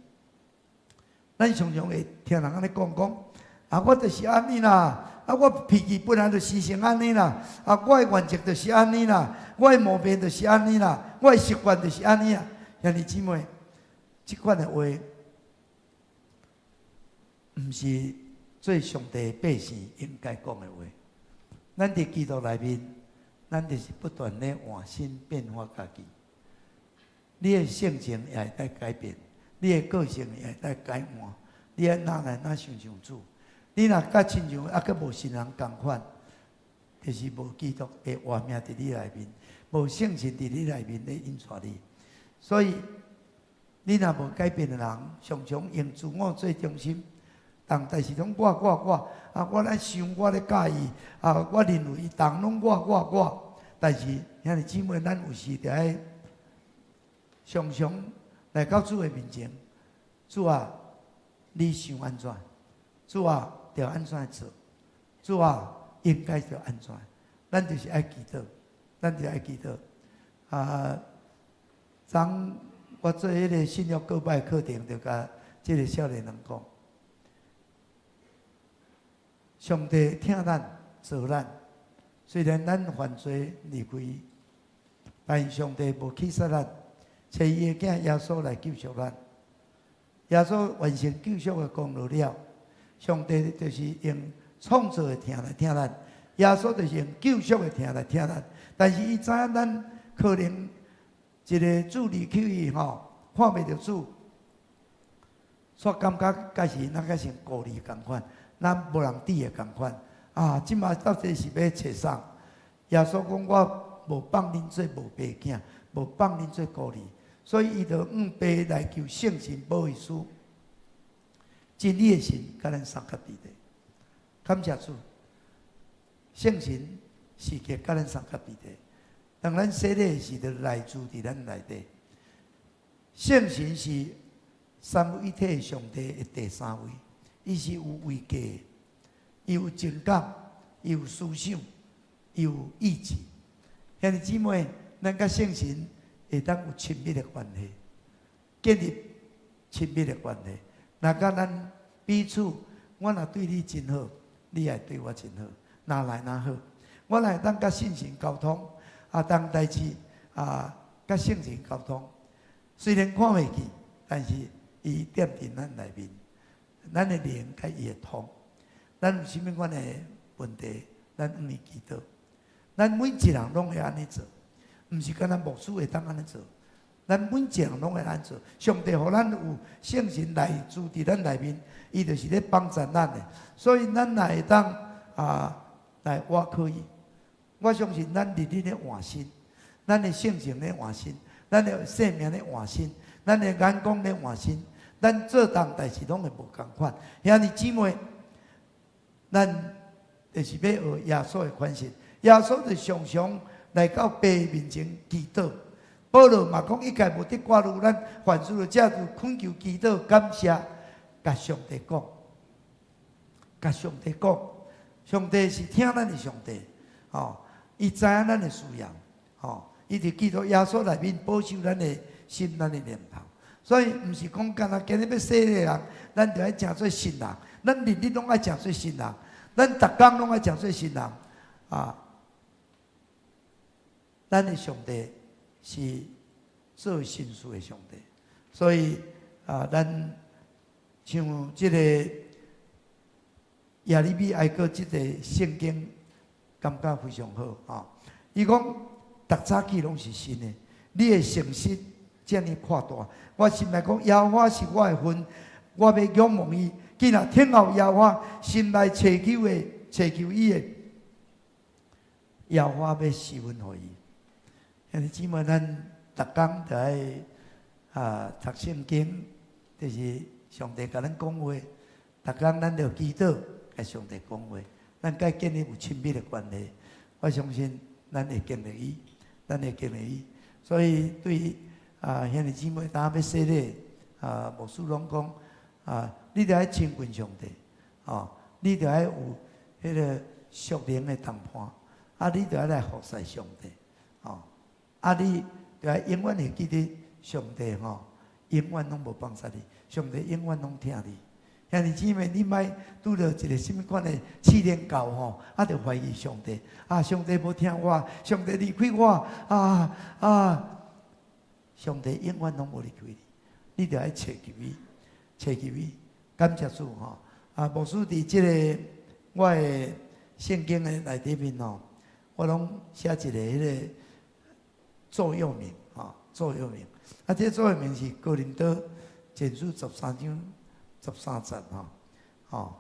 咱常常會聽人按呢講講，啊，我就是按呢啦，啊，我脾氣本來就是成按呢啦，啊，我的原則就是按呢啦，我的毛病就是按呢啦，我的習慣就是按呢啊。兄弟姊妹，這款的話，毋是做上帝百姓應該講的話。咱佇基督內面，咱就是不斷咧換新變化家己。你的性情也會當改變，你的個性也會當改換。你愛哪來哪想像主？你若佮親像猶閣無新人仝款，就是無基督的活命佇你內面，無聖神佇你內面咧引帶你。所以，你若無改變的人，常常用自我做中心。逐代誌攏我我我，啊！我咧想，我咧佮意，啊！我認為逐項攏我我我。但是兄弟姊妹，咱有時著愛常常來到主的面前。主啊，你想按怎？主啊，著按怎做？主啊，應該著按怎？咱就是愛祈禱，咱就愛祈禱。啊，昨我做彼个信仰告白課程，就共這个少年人講。上帝疼咱，造咱，雖然咱犯罪離開，但是上帝無棄殺咱，差伊的囝耶穌來救贖咱。耶穌完成救贖的功勞了，上帝就是用創造的疼來疼咱，耶穌就是用救贖的疼來疼咱。但是伊知影咱可能一个主離去伊吼，看袂著主，煞感覺佮是咱較像孤兒仝款。咱無人佇的仝款啊！這馬到底是欲揣啥？耶穌講我無放恁做無爸囝，無放恁做孤兒，所以伊就向爸來求聖神保惠師，真理的神佮咱相佮佇咧。感謝主，聖神時刻佮咱相佮佇咧。當咱洗禮的時陣，來住佇咱內底。聖神是三位一體的上帝的第三位。伊是有位格，伊有情感，伊有思想，伊有意志。兄弟姊妹，咱佮聖神會當有親密的關係，建立親密的關係。若佮咱彼此，我若對你真好，你也對我真好，若來若好。我若會當佮聖神溝通，啊，當代誌啊，佮聖神溝通，雖然看袂見，但是伊踮佇咱內面。咱的靈佮伊會通，咱有啥物款的問題，咱向伊祈禱。咱每一人攏會按呢做，毋是干焦牧師會當按呢做。咱每一人攏會按呢做。上帝予咱有聖神來住佇咱內面，伊就是咧幫助咱的。所以咱若會當啊來倚靠伊，我相信咱日日咧換新，咱的性情咧換新，咱的生命咧換新，咱的眼光咧換新。咱做逐代誌攏會無仝款，兄弟姊妹，咱就是欲學耶穌的款式。耶穌就常常來到爸面前祈禱。保羅嘛講，一概無得掛慮，咱凡事就藉著懇求祈禱感謝，共上帝講，共上帝講，上帝是疼咱的上帝，吼，伊知影咱的需要，吼，伊佇基督耶穌內面保守咱的心，咱的念頭。所以，毋是講干焦今日欲洗禮的人，咱就愛成做新人。咱日日攏愛成做新人，咱逐工攏愛成做新人。啊，咱的上帝是做新事的上帝，所以啊，咱像這个耶利米哀歌這个聖經，感覺非常好啊。伊講，逐早起攏是新的，你的誠實遮爾闊大。我心內講，耶和華是我的份，我欲仰望伊，囝若等候耶和華，心內揣求的，揣求伊的，耶和華欲施恩予伊。兄弟姊妹，咱逐工著愛讀聖經，就是上帝共咱講話。逐工咱著祈禱，共上帝講話，咱共伊建立有親密的關係。我相信咱會經歷伊，咱會經歷伊。所以對兄弟姊妹，當欲洗禮，牧師攏講，你著愛親近上帝，哦，你著愛有彼個屬靈的同伴，你著愛來服侍上帝，哦，你著愛永遠會記得上帝吼，永遠攏無放捨你，上帝永遠攏疼你。兄弟姊妹，你莫拄著一个啥物款的試煉到吼，就懷疑上帝，上帝無疼我，上帝離開我，上帝永遠攏無離開你，你著愛揣求伊，揣求伊，感謝主吼。牧師佇這个我的聖經的內底面吼，我攏寫一个彼个座右銘，吼，座右銘。這個座右銘是哥林多前書13章13節吼，吼，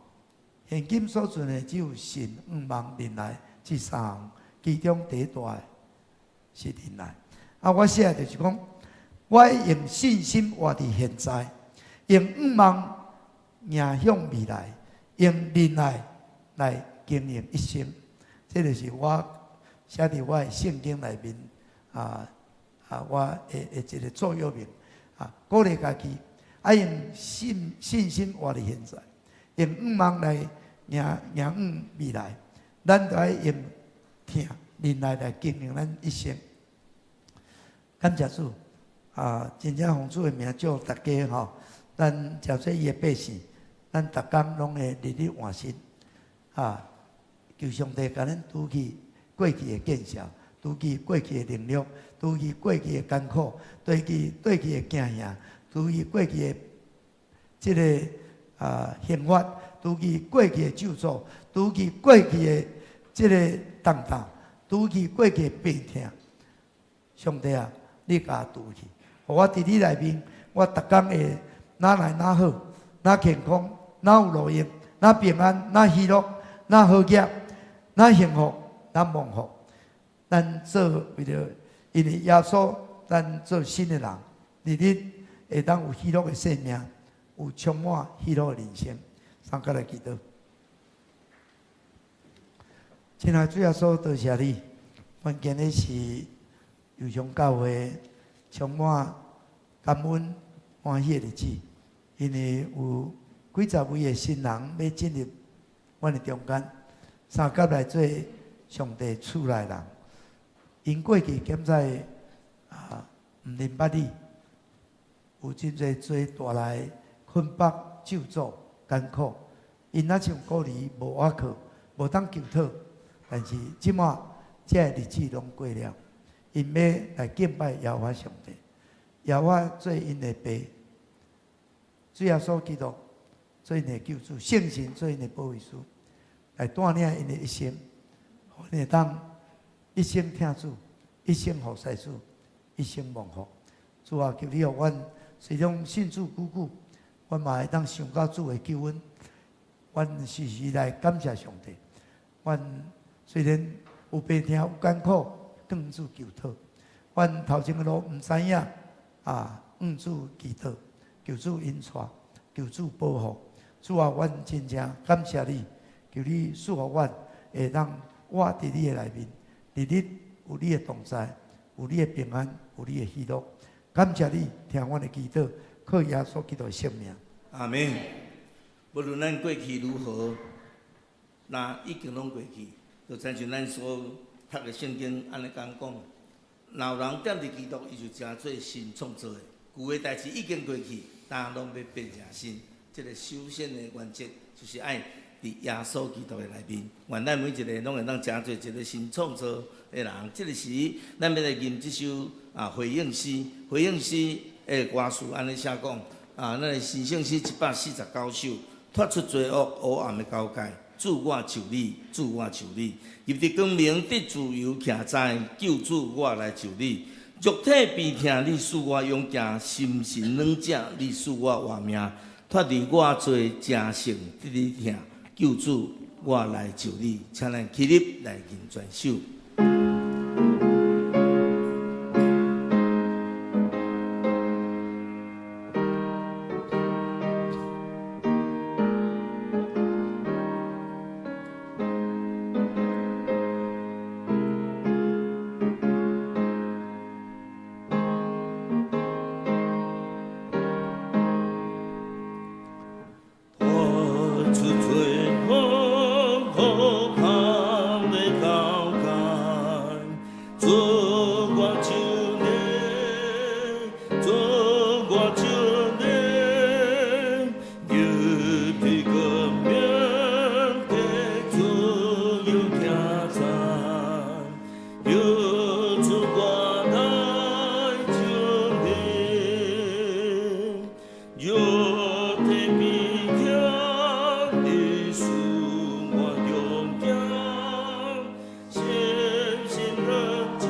現今所存的只有信、望、忍耐這三項，其中第一大的是忍耐。我寫的就是講，我用信心活佇現在，用望迎向未來，用忍耐來經營一生。這就是我寫佇我的聖經內面我的一個座右銘，鼓勵家己。用信心活佇現在，用望來迎向未來，咱著愛用疼忍耐來經營咱一生。感謝主，真正奉主的名祝大家吼，咱誠做伊的百姓，咱逐工攏會日日換新，求上帝共咱除去過去的見識，除去過去的能力，除去過去的艱苦，除去過去的驚嚇。除去過去的這个刑罰，除去過去的咒詛，除去過去的這个重擔，除去過去的病痛。上帝啊，你共除去，予我佇你內面，我逐工會若來若好，若健康，若有路用，若平安，若喜樂，若和諧，若幸福，若蒙福。咱做為著因為耶穌，咱做新的人，日日會當有喜樂的生命，有充滿喜樂的人生。三個來祈禱。親愛的主耶穌，多謝你。阮今日是右上教會充滿感恩歡喜的日子，因為有幾十位的新人欲進入阮的中間，相佮來做上帝厝內人。𪜶過去敢知毋認捌你，有真濟罪帶來捆綁、咒詛、艱苦。𪜶若像孤兒無倚靠，無通求討。但是這馬這个日子攏過了，𪜶欲來敬拜耶和華上帝，耶和華做𪜶的爸，主耶穌基督做𪜶的救主，聖神做𪜶的保惠師，來帶領𪜶的一生，予𪜶會當一生疼主，一生服侍主，一生蒙福。主啊，求你予阮雖然信主久久，阮嘛會當想到主的救恩，阮時時來感謝上帝。阮雖然有病痛有艱苦，向主求討。阮頭前的路毋知影，向主祈禱，求主引帶，求主保護。主啊，阮真正感謝你，求你賜予阮會當活佇你的內面，日日有你的同在，有你的平安，有你的喜樂。感謝你聽阮的祈禱，靠耶穌基督的聖名。阿門。無論咱過去如何，若已經攏過去，就親像咱所讀的聖經按呢講講，若有人踮佇基督，伊就成做新創造的，舊的代誌已經過去，但攏欲變成新。這个首先的原則就是愛佇耶穌基督的內面，願咱每一个攏會當成做一个新創造的人。這个時，咱欲來吟這首回應詩，回應詩的歌詞按呢寫講，咱的神聖詩149首，脫出罪惡黑暗的交界，主我求你，主我求你，入佇光明得自由，徛在救主我來求你。肉體病痛，你賜我勇健；心神軟弱，你賜我活命。脫離我罪成聖得你疼，救主我來就你，請咱起立來認全首。脫出罪惡苦空的牢監，主我求你，主我求你，求你光明的自由行走，求主我來求你，肉體變強，你使我勇敢，信心能將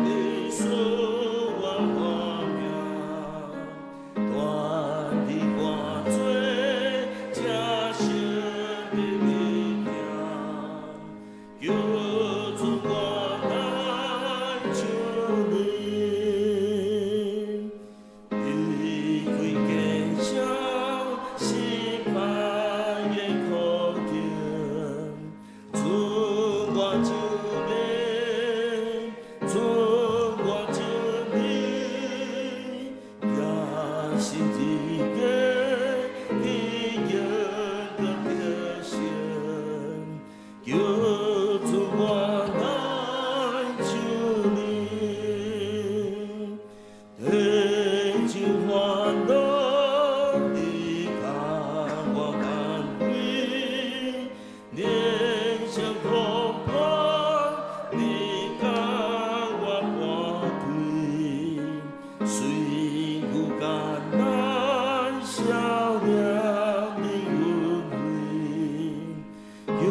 你使我活命，脫離我罪，成聖的你疼，求主我來求你，離開家鄉失敗的苦境，主我求你，主我求你，也是一個你應該得勝，求主我來求你，提就煩惱，你共我安慰，連聲風波，你共我搬開，雖有艱難，笑臉的恩惠，求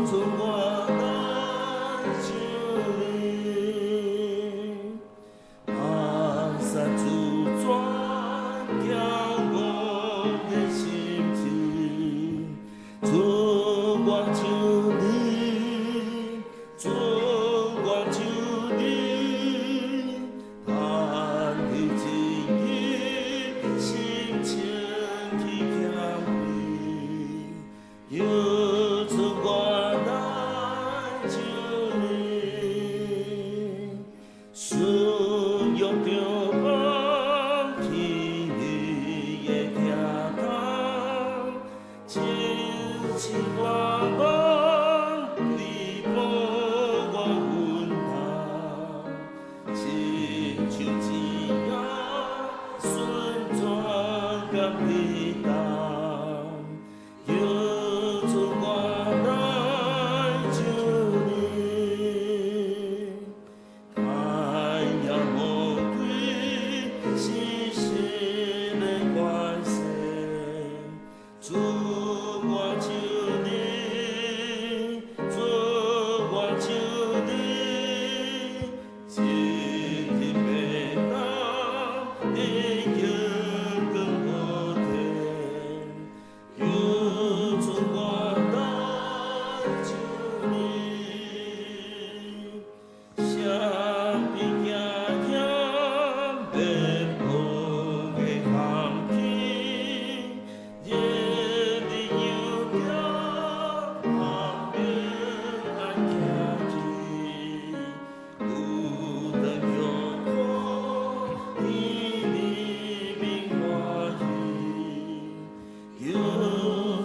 主我來求你，阿撒主轉調我的心情，主我求你，主我求你，談你旨意，心情去謙卑，求主我來求你，需要著放棄你的疼痛，真情我望你予我溫暖，親像一影順轉甲彼動，求主我來求你，太陽魔鬼時時的關心，主我求你，主我求你，今日欲當你應光我體，求主我來求你，啥比驚險滅亡的陷阱，日日有着旁邊來行去，有當叫苦，天裡面歡喜，求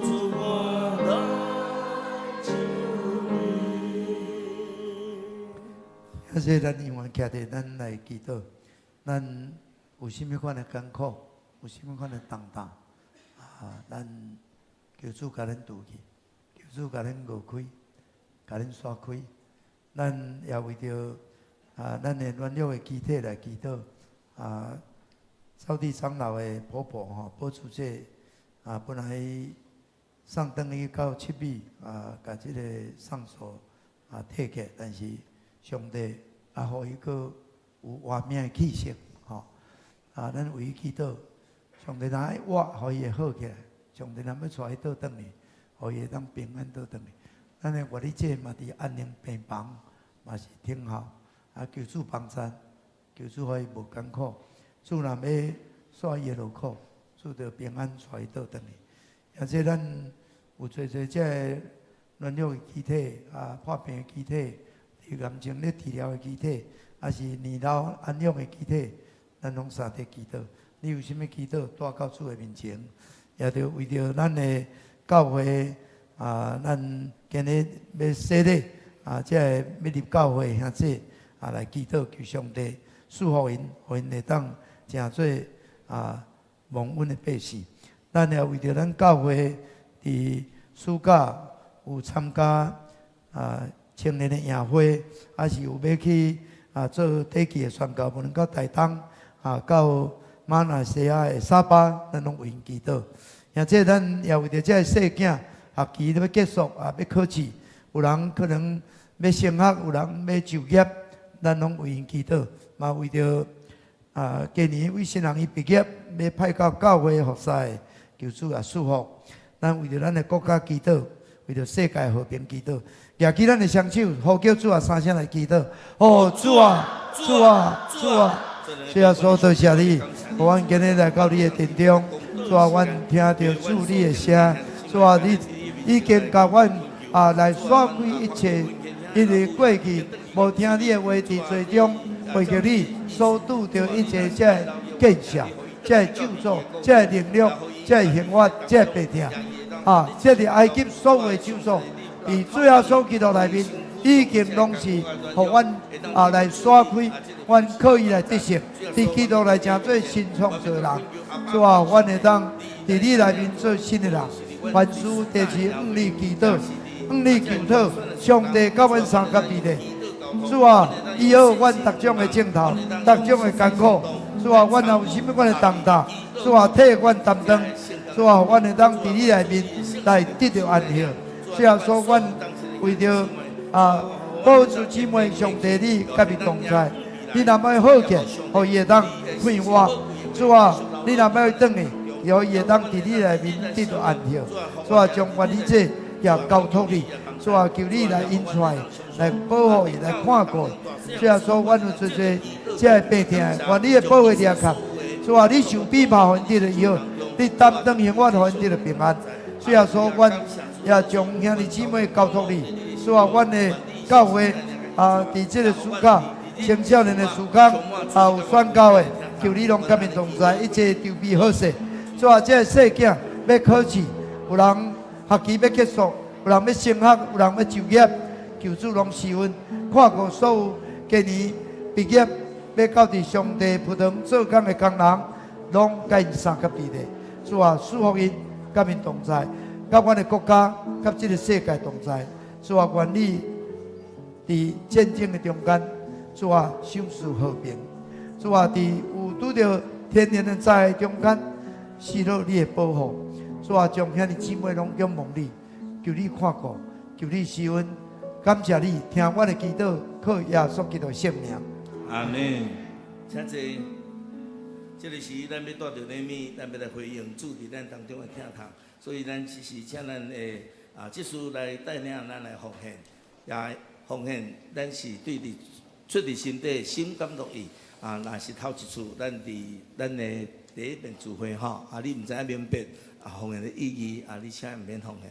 主我來求你。啊，這咱永遠徛佇咱來祈禱，咱有啥物款的艱苦，有啥物款的重擔，啊，咱求主共咱除去，求主共咱熬開，共咱刷開。咱也為著啊，咱的軟弱的肢體來祈禱。啊，掃地長老的婆婆吼，保持者啊，本來送轉去到七美啊，共這個送數啊退去，但是上帝啊，予伊閣有活命的氣息，吼啊，咱為伊祈禱，上帝若愛活，予伊會好起來；上帝若欲帶伊倒轉去，予伊會當平安倒轉去。咱的月理姐嘛佇安寧病房，嘛是等候，啊，求主幫贊，求主予伊無艱苦。主若欲煞伊的勞苦，主就平安帶伊倒轉去。而且咱有濟濟這个軟弱的肢體啊，破病的肢體，佇癌症咧治療的肢體，抑是年老安養的肢體，咱攏相佇祈禱。你有啥物祈禱，帶到主的面前，也著為著咱的教會啊，咱今日欲洗禮啊，這个欲入教會兄弟啊，來祈禱求上帝賜福𪜶，予𪜶會當成做啊蒙恩的百姓。咱也為著咱教會佇暑假有參加啊青年的營會，抑是有欲去啊做短期的宣教，無論到台東啊，到馬來西亞的沙巴，咱攏為𪜶祈禱。而且咱也為著這个細囝學期欲結束啊，欲考試，有人可能欲升學，有人欲就業，咱攏為𪜶祈禱。嘛為著啊，今年為新人伊畢業，欲派到教會服侍，求主也賜福。咱為著咱的國家祈禱，為著世界和平祈禱，舉起咱的雙手，呼叫主啊，三聲來祈禱。哦，主啊，主啊，主啊！主耶穌多謝你，予阮今日來到你的殿中，主啊，阮聽著主你的聲，主啊，你已經共阮啊來煞開一切，因為過去無聽你的話，佇罪中背著你所拄著一切這个見笑、這个咒詛、這个凌辱、這个刑罰、這个病痛，啊，這佇埃及所有的咒詛，佇主耶穌基督內面已經攏是予阮啊來煞開，阮可以來得勝，佇基督內成做新創造的人。主啊，阮會當佇你內面做新的人。凡事都是向你祈禱，向你求討，上帝佮阮相佮佇咧。主啊，醫好阮逐種的症頭，逐種的艱苦。主啊，阮若有啥物款的重擔，主啊，替阮擔當。主啊，阮會當佇你內面來得著安息。主耶穌，阮為著啊保住姊妹，上帝你佮伊同在。你若欲好起來，予伊會當快活。主啊，你若欲轉去，予伊會當佇你內面得著安息。主啊，將願你這也交託你。主啊，求你來引帶，來保護伊，來看顧。主耶穌，阮有濟濟這个病痛，願你的寶血掠降。主啊，你受鞭打，予𪜶得著醫好；你擔當刑罰，予𪜶得著平安。主耶穌，阮也將兄弟姊妹交託你。主啊，阮的教會啊，佇這个暑假青少年的暑假啊，有宣教的，求你攏佮𪜶同在，一切籌備好勢。主啊，這个細囝欲考試，有人學期欲結束，有人欲升學，有人欲就業，求主攏賜恩，看顧所有今年畢業欲到佇上帝葡萄園做工的工人，攏佮𪜶相佮佇咧。主啊，賜福𪜶，佮𪜶同在，佮阮的國家，佮這个世界同在。主啊，願你佇戰爭的中間，主啊，賞賜和平。主啊，佇有拄著天然的災害中間，施落你的保護。主啊，將兄弟姊妹攏仰望你，求你看顧，求你施恩，感謝你聽阮的祈禱，靠耶穌基督的聖名。阿們，請坐。這个時咱欲帶著禮物，咱欲來回應主佇咱當中的疼痛，所以咱只是請咱的啊執事來帶領咱來奉獻，也奉獻，咱是對佇出佇心底心甘樂意啊。若是頭一次，咱佇咱的第一遍聚會吼，啊，你毋知影明白啊奉獻的意義啊，你請毋免奉獻。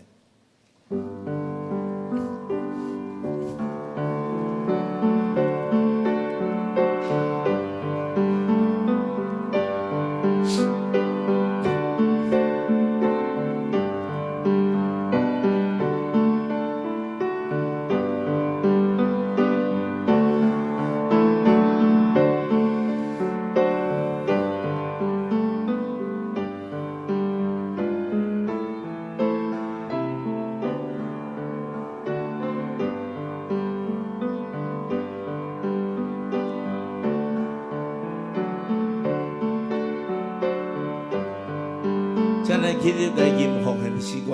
請咱起立來吟奉獻的詩歌。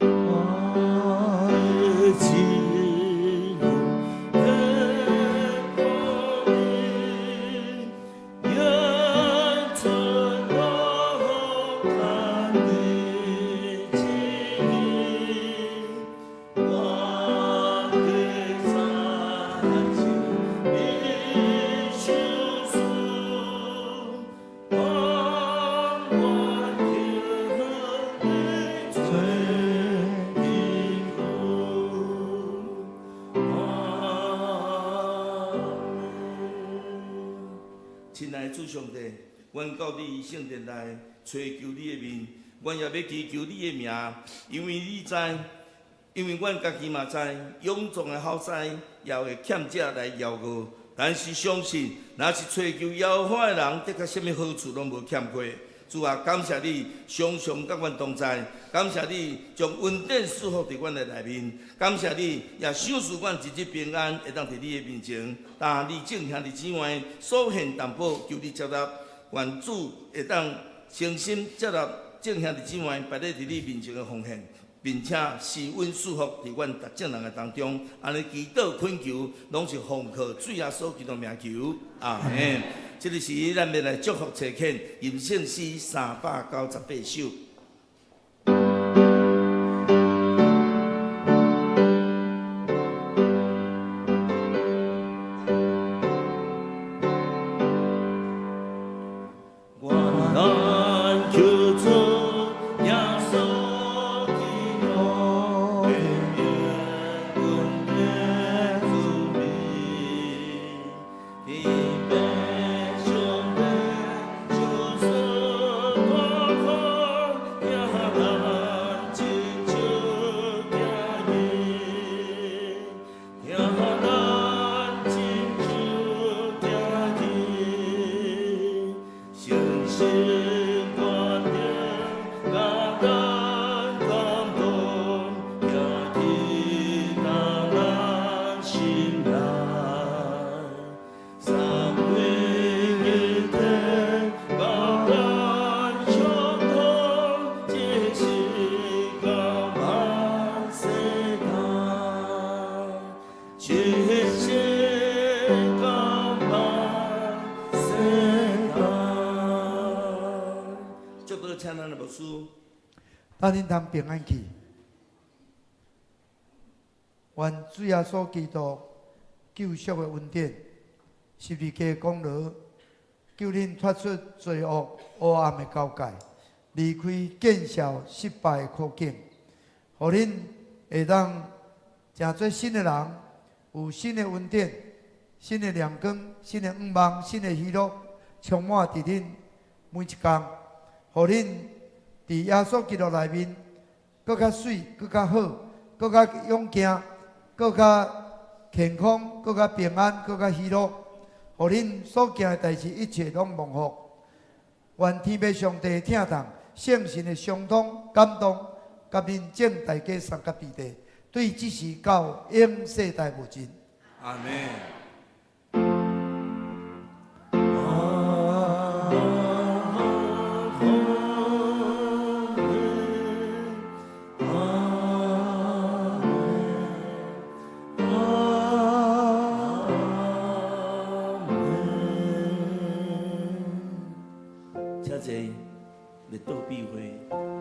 愛情主上帝，阮到你聖殿內揣求你的面，阮也欲祈求你的名，因為你知，因為阮家己嘛知，勇壯的後生也會欠者來驕傲，但是相信，若是揣求耶和華的人，的確啥物好處攏無欠過。主啊，感謝你常常佮阮同在，感謝你將恩典賜福佇阮的內面，感謝你也賞賜阮一日平安，會當佇你的面前，擔你眾兄弟姊妹所獻擔保，求你接納，願主會當誠心接納眾兄弟姊妹擺佇你面前的奉獻，並且施恩賜福佇阮逐眾人的當中，按呢祈禱懇求，攏是奉靠主耶穌基督名求，阿門。這个時，咱欲來祝福齊獻吟聖詩398首。願咱求主耶穌基督的名恩典慈悲，天父上帝賞賜大福，聽咱親手行去，聽咱親手行去，誠心決定，共咱感動，行去咱心內。三位一體，共咱相通，一世到萬世代，一世到萬世代。祝禱請咱的牧師。咱恁通平安去。願主耶穌基督救贖的恩典，十字架的功勞，救恁脫出罪惡黑暗的交界，離開見笑失敗的苦境，予恁會當成做新的人，有新的恩典、新的亮光、新的願望、新的喜樂，充滿佇恁每一工，予恁佇耶穌基督內面，閣較媠、閣較好、閣較勇健、閣較健康、閣較平安、閣較喜樂，予恁所行的代誌一切攏蒙福。願天父上帝疼痛、聖神的相通感動，佮恁眾大家三甲彼地，對這時到永世代無盡。阿門。阿門。請坐，來倒閉會。